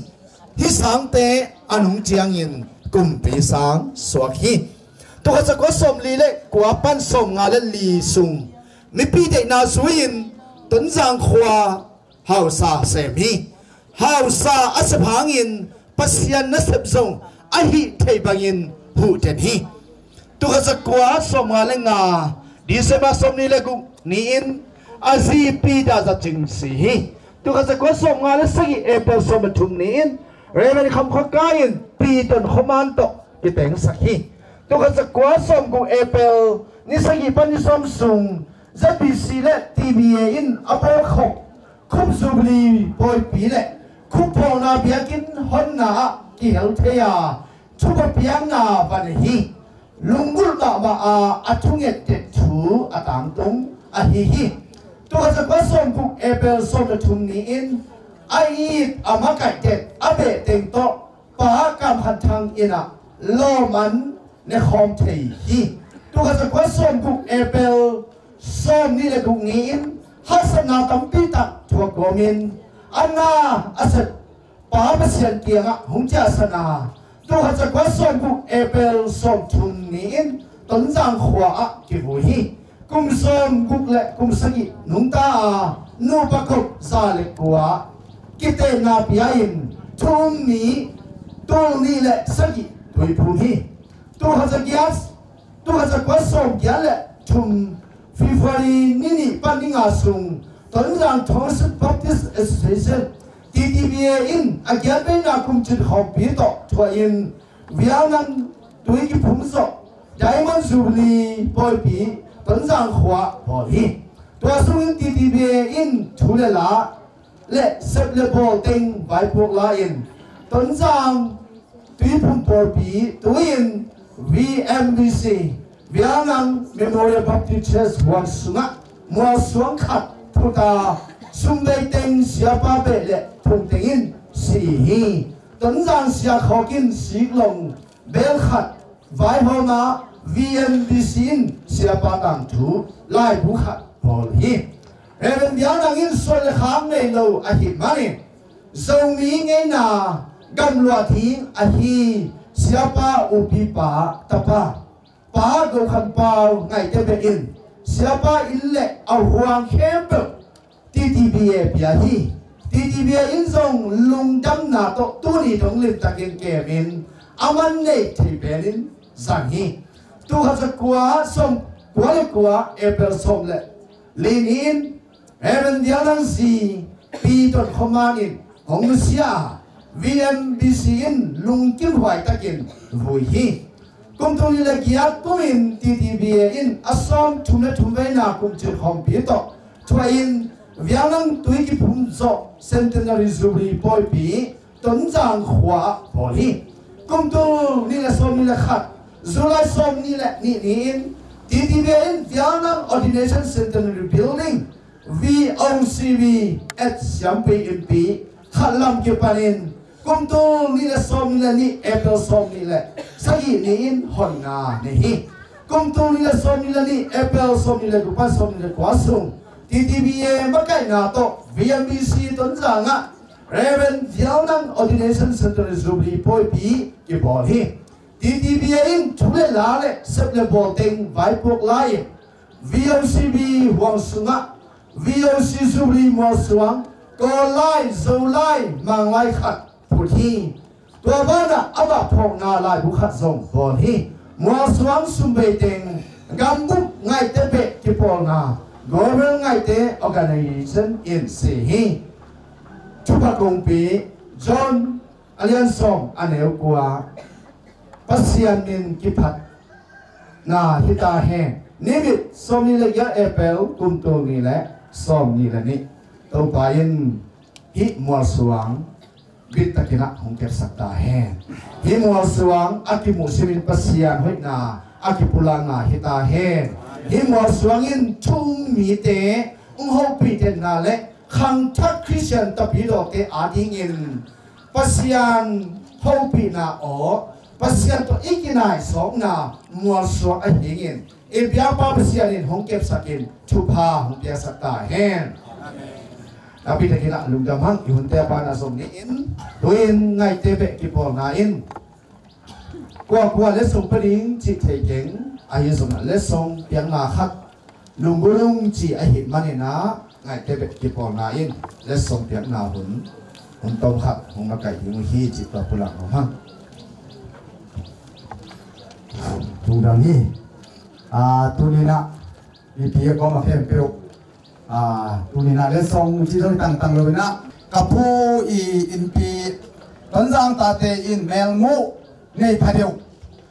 Hih sangte a nung ciangin kumpi sang suak hi. Tul khat za kua sawmli le kua pan sawmnga le li sung mipi deihna zui-in Tonzang khua hausa sem hi. Hausa a sep hangin Pasian nasep zong a hih thei bangin huh den hi. Tul khat za kua sawmnga le nga December sawmni le guk ni-in a zi Peter Za Cing si hi. Tul khat za kua sawmnga le sagih April sawm le thum ni-in Reverend Kham Khua Kai in Pi Ton Khua Man tawh kitengsak hi. Tul khat za kua sawmguk April ni sagih pan ni sawm sung Z B C le T B A in a pawlkhop Khup Jubilee pawipi le khup phawkna biakinn honna ah kihel thei a, thupha piakna va nei hi. Lunggulh mahmah a, a thunget det thu a tangtung ahi hi. Tul khat za kua sawmguk April sawm le thum ni-in a it a makaih det a beh teng tawh Pa Kam Khan Thang inn ah lawm an ne khawm thei hi. Tul khat za kua sawmguk April sawmnih le guk ni-in haksatna tampi tak thuak kawmin a na a sep Pa Pasian kiangah hong ciahsan a, tul khat za kua sawmguk April sawmthum ni-in Tonzang khua ah kivui hi. Kum sawmguk le kum sagih nungta a, nupa kop za le kua kitenna pia-in thu um ni tul nih le sagih tuiphum hi. Tul khat za giat, tul khat za kua sawmgiat le thum February ni nih pan ni nga sung Tonzang Township Baptist Association, T T B A in a giat veina kum cin khawmpi tawh thuahin Vialnang tui kiphum zawh Diamond Jubilee pawipi Tonzang khua bawl hi. Tua sungin T T B A in thu le la le sep le bawl teng vaipuak la-in Tonzang tuiphum pawipi, tu-in V M B C, Vialnang Memorial Baptist Church huang sungah mualsuang khat phut a, sumbeiteng siapa beh le phungteng in si hi. Tonzang siakhawk in siklong bel khat vaihawm a, V M B C in siapa tangthu laibu khat bawl hi. Reverend Vialnang in suan le khak nei lo ahih manin Zomi ngeina gamluah ding ahi siapa upipa tapa Pa Go Khan Pau ngaihte beh in siapa inn le a huang khempeuh T T B A pia hi. T T B A in zong lungdamna tawh tuni dong limtakin kemin a man nei thei penin zang hi. Tul khat za kua sawm kua le kua April sawm le li ni-in Reverend Vialnang zi Pi Ton Khua Man in hong nusia a, V M B C in lungkimhuai takin vui hi. Kum tul nih le giat kumin T T B A in a sawm thum le thum veina kum cin khawmpi tawh thuahin Vialnang tui kiphum zawh Centenary Jubilee pawipi Tonzang khua ah bawl hi. Kum tul nih le sawm nih le khat July sawm nih le nih ni-in T T B A in Vialnang Ordination Centenary Building, V O C B at Siampui Innpi khat lam kipanin kum tul nih le sawm nih le nih April sawm nih le sagih ni-in honna nei hi. Kum tul nih le sawm nih le nih April sawm nih le guk pan sawm nih le kua sung T T B A makaihna tawh V M B C Tonzang ah Reverend Vialnang Ordination Centenary Jubilee pawipi kibawl hi. T T B A in thu le la le sep le bawl teng vaipuak lai-in V O C B huang sungah V O C Jubilee mualsuang Kawl lai, Zo lai, Mang lai khat phut hi. Tua banah amah phawkna laibu khat zong bawl hi. Mualsuang sumbeiteng gambup ngaihte beh kipawlna Global Ngaihte Organization in si hi. Thupha kongpi John a lian sawm a neu kua. Pasian min kiphatna hi ta hen. Nimit sawm nih le giat April kum tul nih le sawm nih le nih. Topa in hih mualsuang bittakin ah hong kepsak ta hen. Hih mualsuang a kimuh simin Pasian hoihna a kipulakna hi ta hen. Hih mualsuang in thu um mite hong hopih tenna le khangthak Khristian tapidawte adingin Pasian hopihna aw, Pasian tawh i kinaisawkna mualsuak ahingin i biakpa Pasian in hong kepsakin thupha hong piaksak ta hen. Amen. Nakpi takin ah lungdam hang, i hunte a pana zong ni in, tu-in ngaihte beh kipawlna in kuakua letsong pia ding cih thei keng, ahi zongah letsong piakna khat lunggulung ci ahih maninah ngaihte beh kipawlna in letsong piakna hun hun tom khat hong na kaih ding uh hi cih tua pulak hong hang. Lungdam hi. Ah, tuninah mipi a kawm a khempeuh, ah, tuninah letsong ci zong tangtang loinah ka pu i innpi Tonzang tate in melmuh nei pha deuh.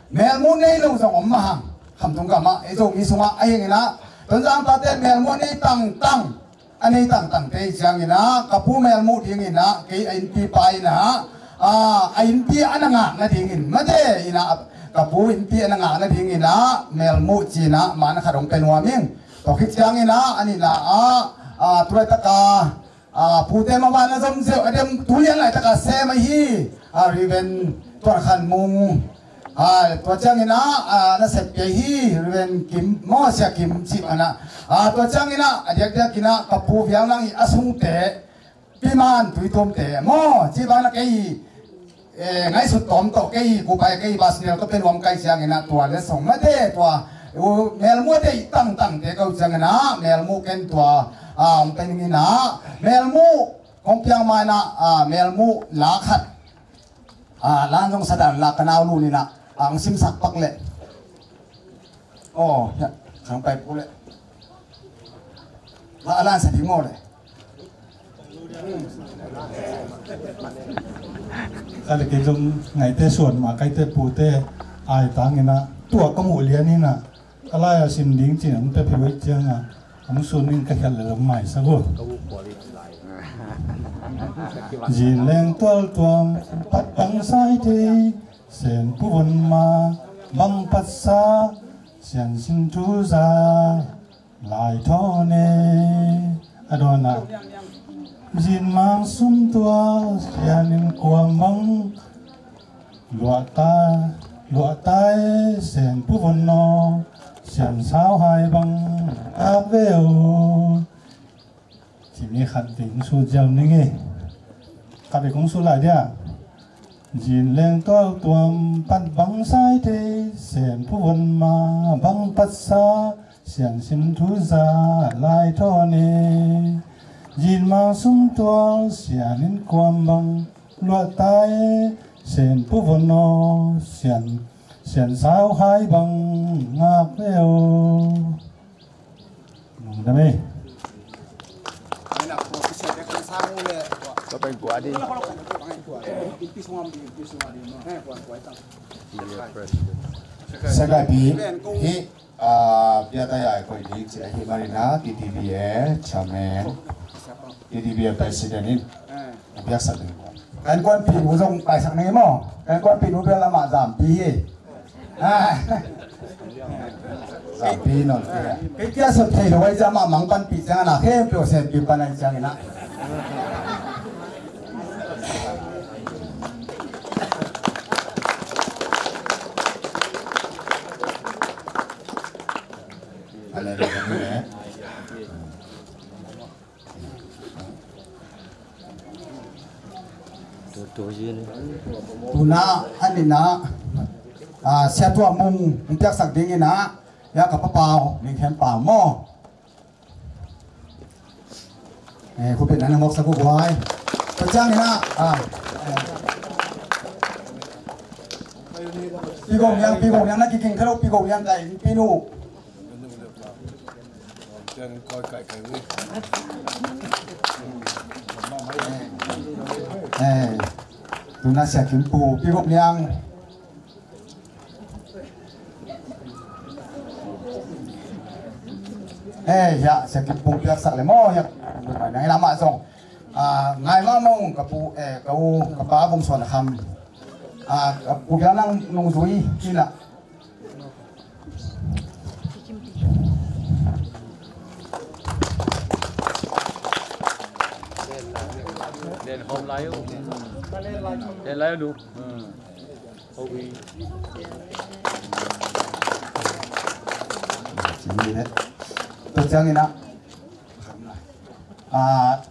Melmuh nei lo zong om mah hang. Khamtung gamah ei Zomi sungah ahi hanginah Tonzang tate melmuh nei tangtang, a nei tangtangte cianginah ka pu melmuh dinginah kei a innpipa inah, ah, a innpi a na ngak nadingin mate inah ka pu innpi a na ngak nadinginah melmuh cinah man khat hong pia nuam ing. Tua khit cianginah a nihna ah, ah, tu laitaka, ah, pute mah van a zom zeuh a dem, tu lian laitaka sem ahi, ah, Reverend Tuan Khan Mung, ah, tua cianginah, ah, na seppia hi, Reverend Kim, maw, Sia Kim cih anah, ah, tua cianginah a diakdiakinah ka pu Vial Nang i a sungte, Piman Tuitumte, maw, cih banah kei, eh, ngaihsut tawm tawh kei, kupai kei, Basnel tawh pia nuam kai cianginah tua letsong mate tua, uh, melmuh te i tangtangte ko cianginah melmuh ken tua, ah, hong pia ninginah melmuh kong piang mainah, ah, melmuh la khat, ah, lan zong sadan la ka nau lu ninah, ah, hong simsak pak leh. Aw, hiah khang pai pu leh. La a lan sa ding maw leh. Ka le kei zong ngaihte suan mah kaite pute ai tanginah tua ka muh lianinah ka lai-a sim ding cin hong pia phei uh ciangah hong sun in ka khiat le zong maisak uh. Zin leng tualtuam pat bang sai thei, Sen puvon ma bang patsa, sian sin thu za lai thaw ne. A dawnah zin mang sum tua sian in kuam bang luah ta, luah ta e, sen puvon naw sian sau hai bang ak ve o. Cimi khat vei kong sut ziau ning e. Khat vei kong sut lai dia. Zin leng tual tuam pat bang sai thei, sen puvon ma bang patsa, sian sin thu za lai thaw ne. Zin mang sum tual sian in kuam bang luah ta e, sen puvon naw sian, sian sau hai bang ngak ve o. Lungdam ei. Ka pen kua ding. Sekaipi hih, ah, biata yai koih ding ci ahi manina T T B A chairman, T T B A president in biaksak ding. Kan kuanpi nu zong paisak ning maw? Kan kuanpi nu bel amah zampi hi. Ah. Zampi non pi. Kei kia sot thei lo ai ciang amah mang panpih ciang a na khempeuh senpi pan ai ciang ina. Ale le le. Tuna a nina, ah, Sia Tua Mung hong piaksak ding ina, ya ka papau Ning Khem Pau maw. Eh, khupit na na mawksak uh guai. Tua ciang ina, ah, eh. Pi Gong Niang, Pi Gong Niang na kiking kha lo, Pi Gong Niang kai, Pi Nu. Eh, tuna Sia Kim Pu, Pi Gop Niang. Eh, ya, Sia Kim Pu piaksak le maw, ya. Nang ina mah zong. Ah, ngai mah mong ka pu, eh, ka u, ka pa Bung Suan Kham. Ah, ka pu piang nang nung zui, ina. Pi Kim Pi. Hom lai uh. Lai uh. Tua ciangin ah, ah,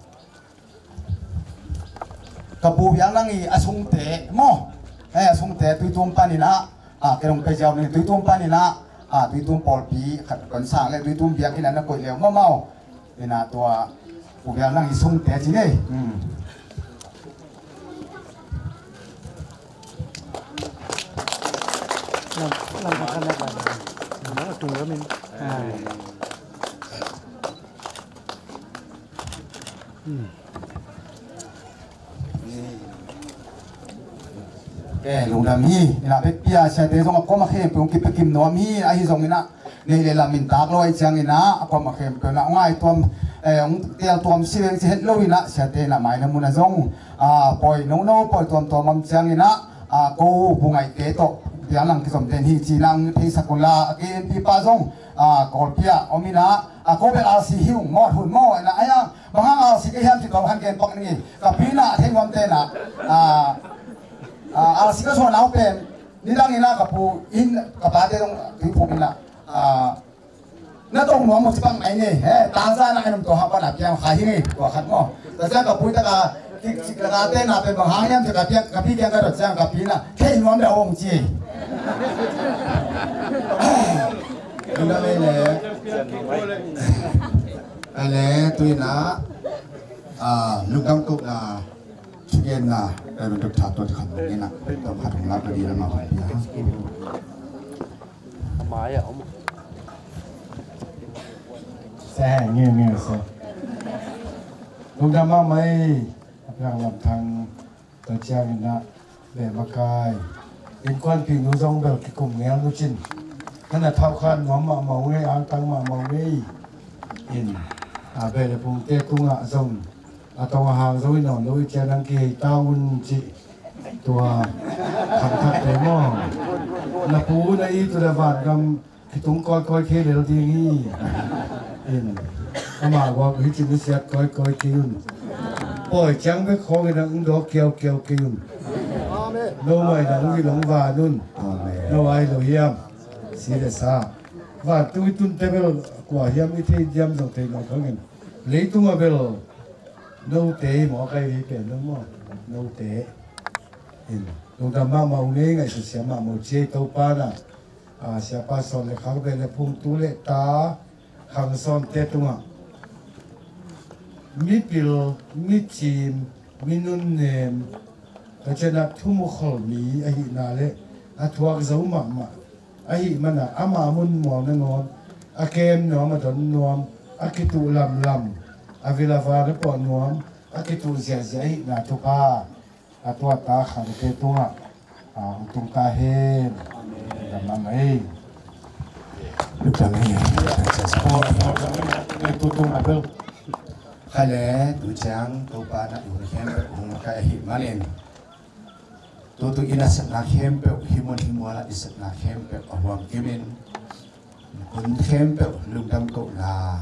ka pu biang nang i a sungte maw, eh, a sungte Tuitum panin ah, ah, kei dong pei ziau ning Tuitum panin ah, ah, Tuitum pawlpi khat kon sang le Tuitum biakinn ah na koih leu maw maw. Ina tua pu biang nang i sungte ci ngei. Hmm. Lam, lam khat khat na lam. Lam a tung lam in. Ah. Hmm. Ke lungdam hi. Ina bek pia siate zong a kuama khempeuh hong kipiakim nuam hi. Ahi zong ina nei le lam in tak lo ahi ciang ina a kuama khempeuh na hong ngai tuam, eh, hong tel tuam si veng si het lo ina siate ina maina mun a zong, ah, pawi nono pawi tuamtuam om ciang ina, ah, ko bu ngaihte tawh biang lang kizom den hi ci nang theisak unla a K N P pa zong, ah, Kawlpi ah om ina, ah, ko bel R C hi ung mawt hun maw ina ai ang bang hang R C ka hiam ci tawh han gen pak ning i ka pi na thei nuam te na, ah, ah, R C ka suan au pen nidang ina ka pu in ka pate zong tui phu ina, ah, na tong nuam maw ci pang mai ngei he tangza na enum tua hapa na piang kha hi ngei tua khat maw. Tua ciang ka pui taka kik sik laka te na pen bang hang hiam ci ka piak ka pi kiang ka dot ciang ka pi na thei nuam le hong ci. Ina mai le. Ale tuina, ah, lungdam ko na thugenna Reverend Doctor Tuan Khan Mung ina tawm khat hong lak na di lama hong pia. Sa ngiu ngiu sa. Lungdam mahmah ei. A piang lam thang ta ciang ina beh makai. Innkuanpih nu zong bel kikum ngel nu cin. Hana thau khan nuam mahmah uh ngei angtang mahmah uh ngei. In a beh le pungte tungah zong a tong a hang zo i nawn lo i cian ang kihei ta un cih tua khangthakte maw? Na pu na i tu le vangam kitung kawikawi thei lel ding hi. In ama guak hi cin i siat kawikawi kei un. Pawi ciang bek khawng in ang dawk kiaukiau kei un. No mai na ang i long van un. No ai lo hiam? Si le sa. Vantung i tunte bel kua hiam i thei diam zong thei lo khangin. Leitung a bel note i mawk ai vei pen dong maw? Note in lungdam mahmah uh ngei ngaihsut siam mahmah uh ci ei Topa na. A siapa sawn le khak beh le phung tu le ta khang sawnte tungah mipil, micim, minunnem, Pasian a thumukhol mi ahihna le a thuak zo mahmah ahih mana ama mun muang nangawn a kem nuam a don nuam a kituh lamlam a vil a van a pawh nuam a kituh ziahziah ahihna thupha a tuata khangte tungah a hong tung ta hen. Lamlam ei. Lukang ei. Tutung a bel. Khale tu ciang Topa na i hun khempeuh hong kai ahih manin tutung i nasepna khempeuh hi mun hi mual ah i sepna khempeuh a huam kimin hun khempeuh lungdam kohna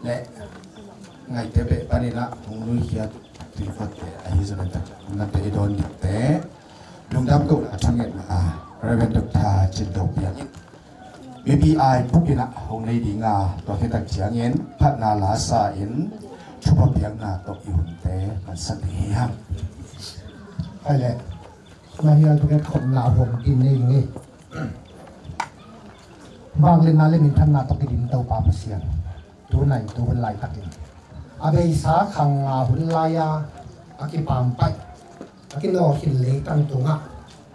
le ngaihte beh panin ah hong nuikhiat tuikhuatte ahi zongin tak nate i dawn dikte lungdam kohna thungetna Reverend Doctor Cin Do Piang in mipi ai bukin ah hong nei dinga tua khit tak ciangin phatna la sa in thupha piakna tawh i hunte mansak ding hi hang. Hai le na hial tuk et khopna huam kin nei ding hi. Vangliatna le minthanna tawh kidim Topa Pasian, tunai tu hun laitakin a beisa khang nga hun lai-a a kipampaih a kinawlkhin leitang tungah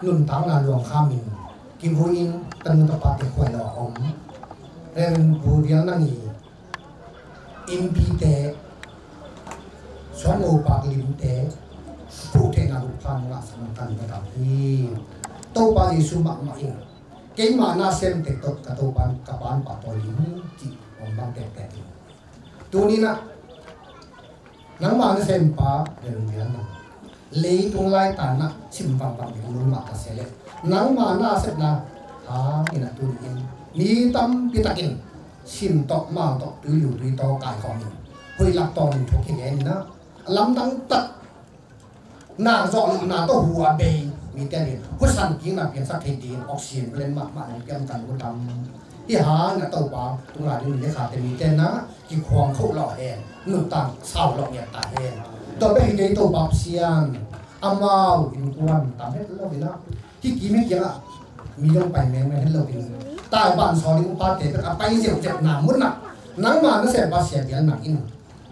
nuntakna luangkhamin kivuiin tanu tapate khuai lo a om Reverend Pu Bial Nang i innpite, suan mopak limte, puhtehna lukphan ngahsak nang kan ka tam hi. Topa Jesu mahmah in keima na semtek tot ka Topa ka panpa pawl in cih om bang tektek in tuninah nangma na sempa Reverend Bial Nang leitung laitanah sim pangpang ding nungmah ka sia leh nangma na sepna hangin a tuni in mi tampi takin sim tawh mang tawh tuilu tuitaw kaikhawmin hoih lak tawnin thuk hi leninah a lamdang tak Na zawh lohna tawh hu a bei mite in husan kikna piangsak thei ding oxygen plan mahmah nong piang kan hu tam. Hih hangin a Topa tung lai ding lekhate mite na kikhuang khoh lawh hen, nuntak sau lawh ngiat ta hen. Tua bek hi kei, Topa Pasian, amau innkuan tam het lo hi na, hih kim hih kiangah mi dong pai mengmeng het lo hi. Taiban saw ding upate bek a pai ziauziau na munah nangma nasem pa Sia Bial Nang in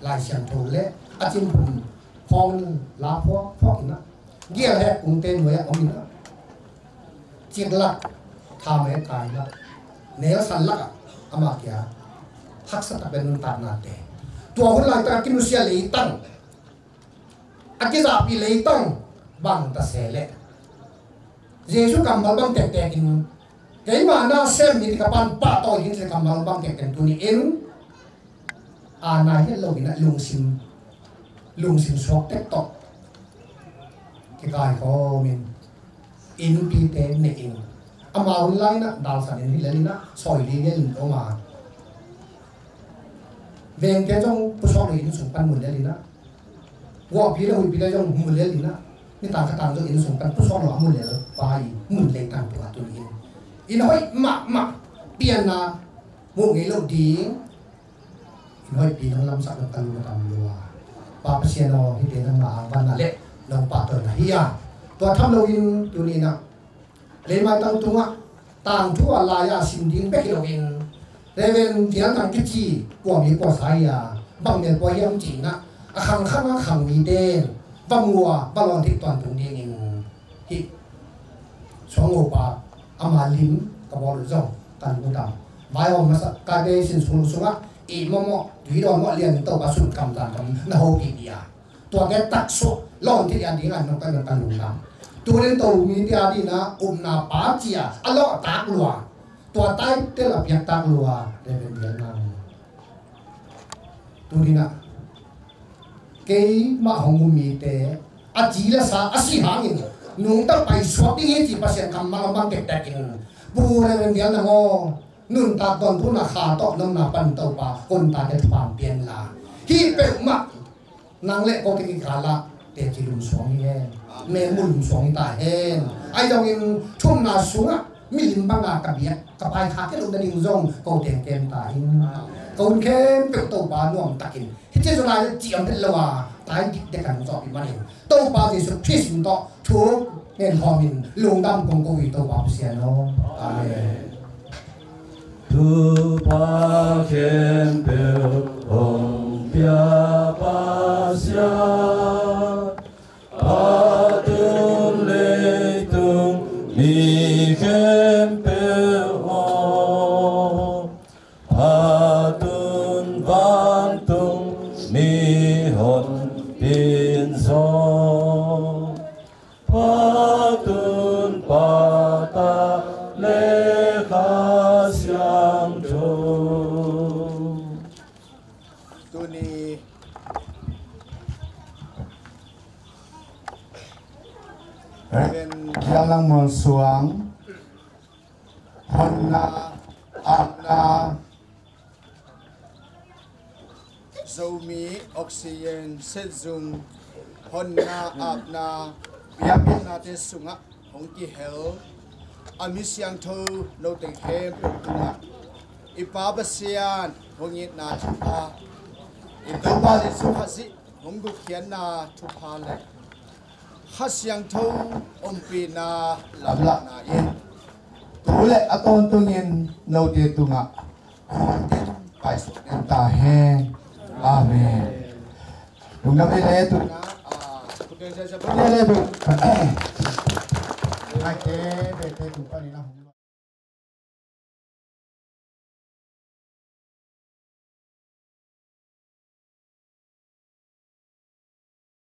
Lai Siangtho le a cin phun phawng in la phuak phuak in ah, gial hek kungte nuai ah om in ah, cik lak, tha me kai lak, nel san lak ah ama kia haksa tak pen nuntaknate, tua hun laitak a kinusia leitang, a kizahpih leitang bang ta se leh Jesu kammal bang tektek in, keimah na sem ni, ka Pa'n pahtawi ding ci kammal bang tektek tuni in, a nai het lo in ah lungsim, lungsim suak tek tawh kikaikhawm in, innpite neih in, amau hun lai in ah dalsan in hi lel in ah, sawi li lel in om a, vengte zong pusuak lo in sung pan mun lel in ah, guahpi le huihpi le zong mun lel in ah, nitang khatang zong inn sung pan pusuak lo a mun lel pa i mun leitang tungah tuni in, inn hoih mahmah, pianna muh ngei lo ding inn hoihpi nong lamsak nong ka lung a tam lua. Pa Pasian aw, hihte nangma angvanna le nong pahtawina hi a, tua tham loin tuni in ah leimaitang tungah tangthu a lai-a sim ding bek hi loin, Reverend Dial Nang kici kua mi kua sa hi a, bang mel kua hiam ci-in ah, a khangkhang a khang mite va mu a, va lawn theih tuan tung dingin hih suanghopa ama lim ka bawl uh zong kan mu tam. Vaihawm masa kate sin sung sungah i mawmawh tui dawn mawh lian in Topa sun kam zan kam na hopih dih a, tuate taksuah lawn theih a ding a nong ka nong ka lungdam. Tunin to mite a dingin a upna pa ci-a a lawhtak lua, tua title a piaktak lua Reverend Bial Nang. Tunin ah keimah hong um mite a ci le sa a si hangin nungta paisuak ding hi ci Pasian kammal a mang tektek in, Pu Reverend Bial Nang aw, nuntak tawntungna kha tawh nong na pan Topa kontate thupha pian la. Hih peuhmah nang le kote kikal ah teci lum suang hi hen. Mel mu lum suang hi ta hen. Ahi zongin thumna sungah milim banga ka biak ka pai kha kei lo nading zong ko teng kem ta in. Ko hun khempeuh Topa nuamtakin hih ci zong lai le ciam het lo a tai dikdek kan zawh ih manin Topa Jesu Khrist in tawh thu ngen khawmin lungdam kong ko hi Topa Pasian aw. Amen. Thupha khempeuh hong pia Pasian, a tun leitung mi khempeuh aw, a tun vantung mihonpi in zong, Pa, Tun, Pa, Ta le Kha Siangtho. Tuni Reverend Bial Nang Mual Suang honna, apna, Zomi Oxygen Setzung honna, apna, biakpiaknate sungah hong kihel a mi siangtho note khempeuh tungah i Pa Pasian hong itna thupha, i Topa Jesu Khazih hong gukkhiatna thupha le Kha Siangtho ompihna lamlahna in tu le a tawntungin note tungah paisuak den ta hen. Amen. Lungdam le le tu le le tu. Ngaite bete tu panin a hong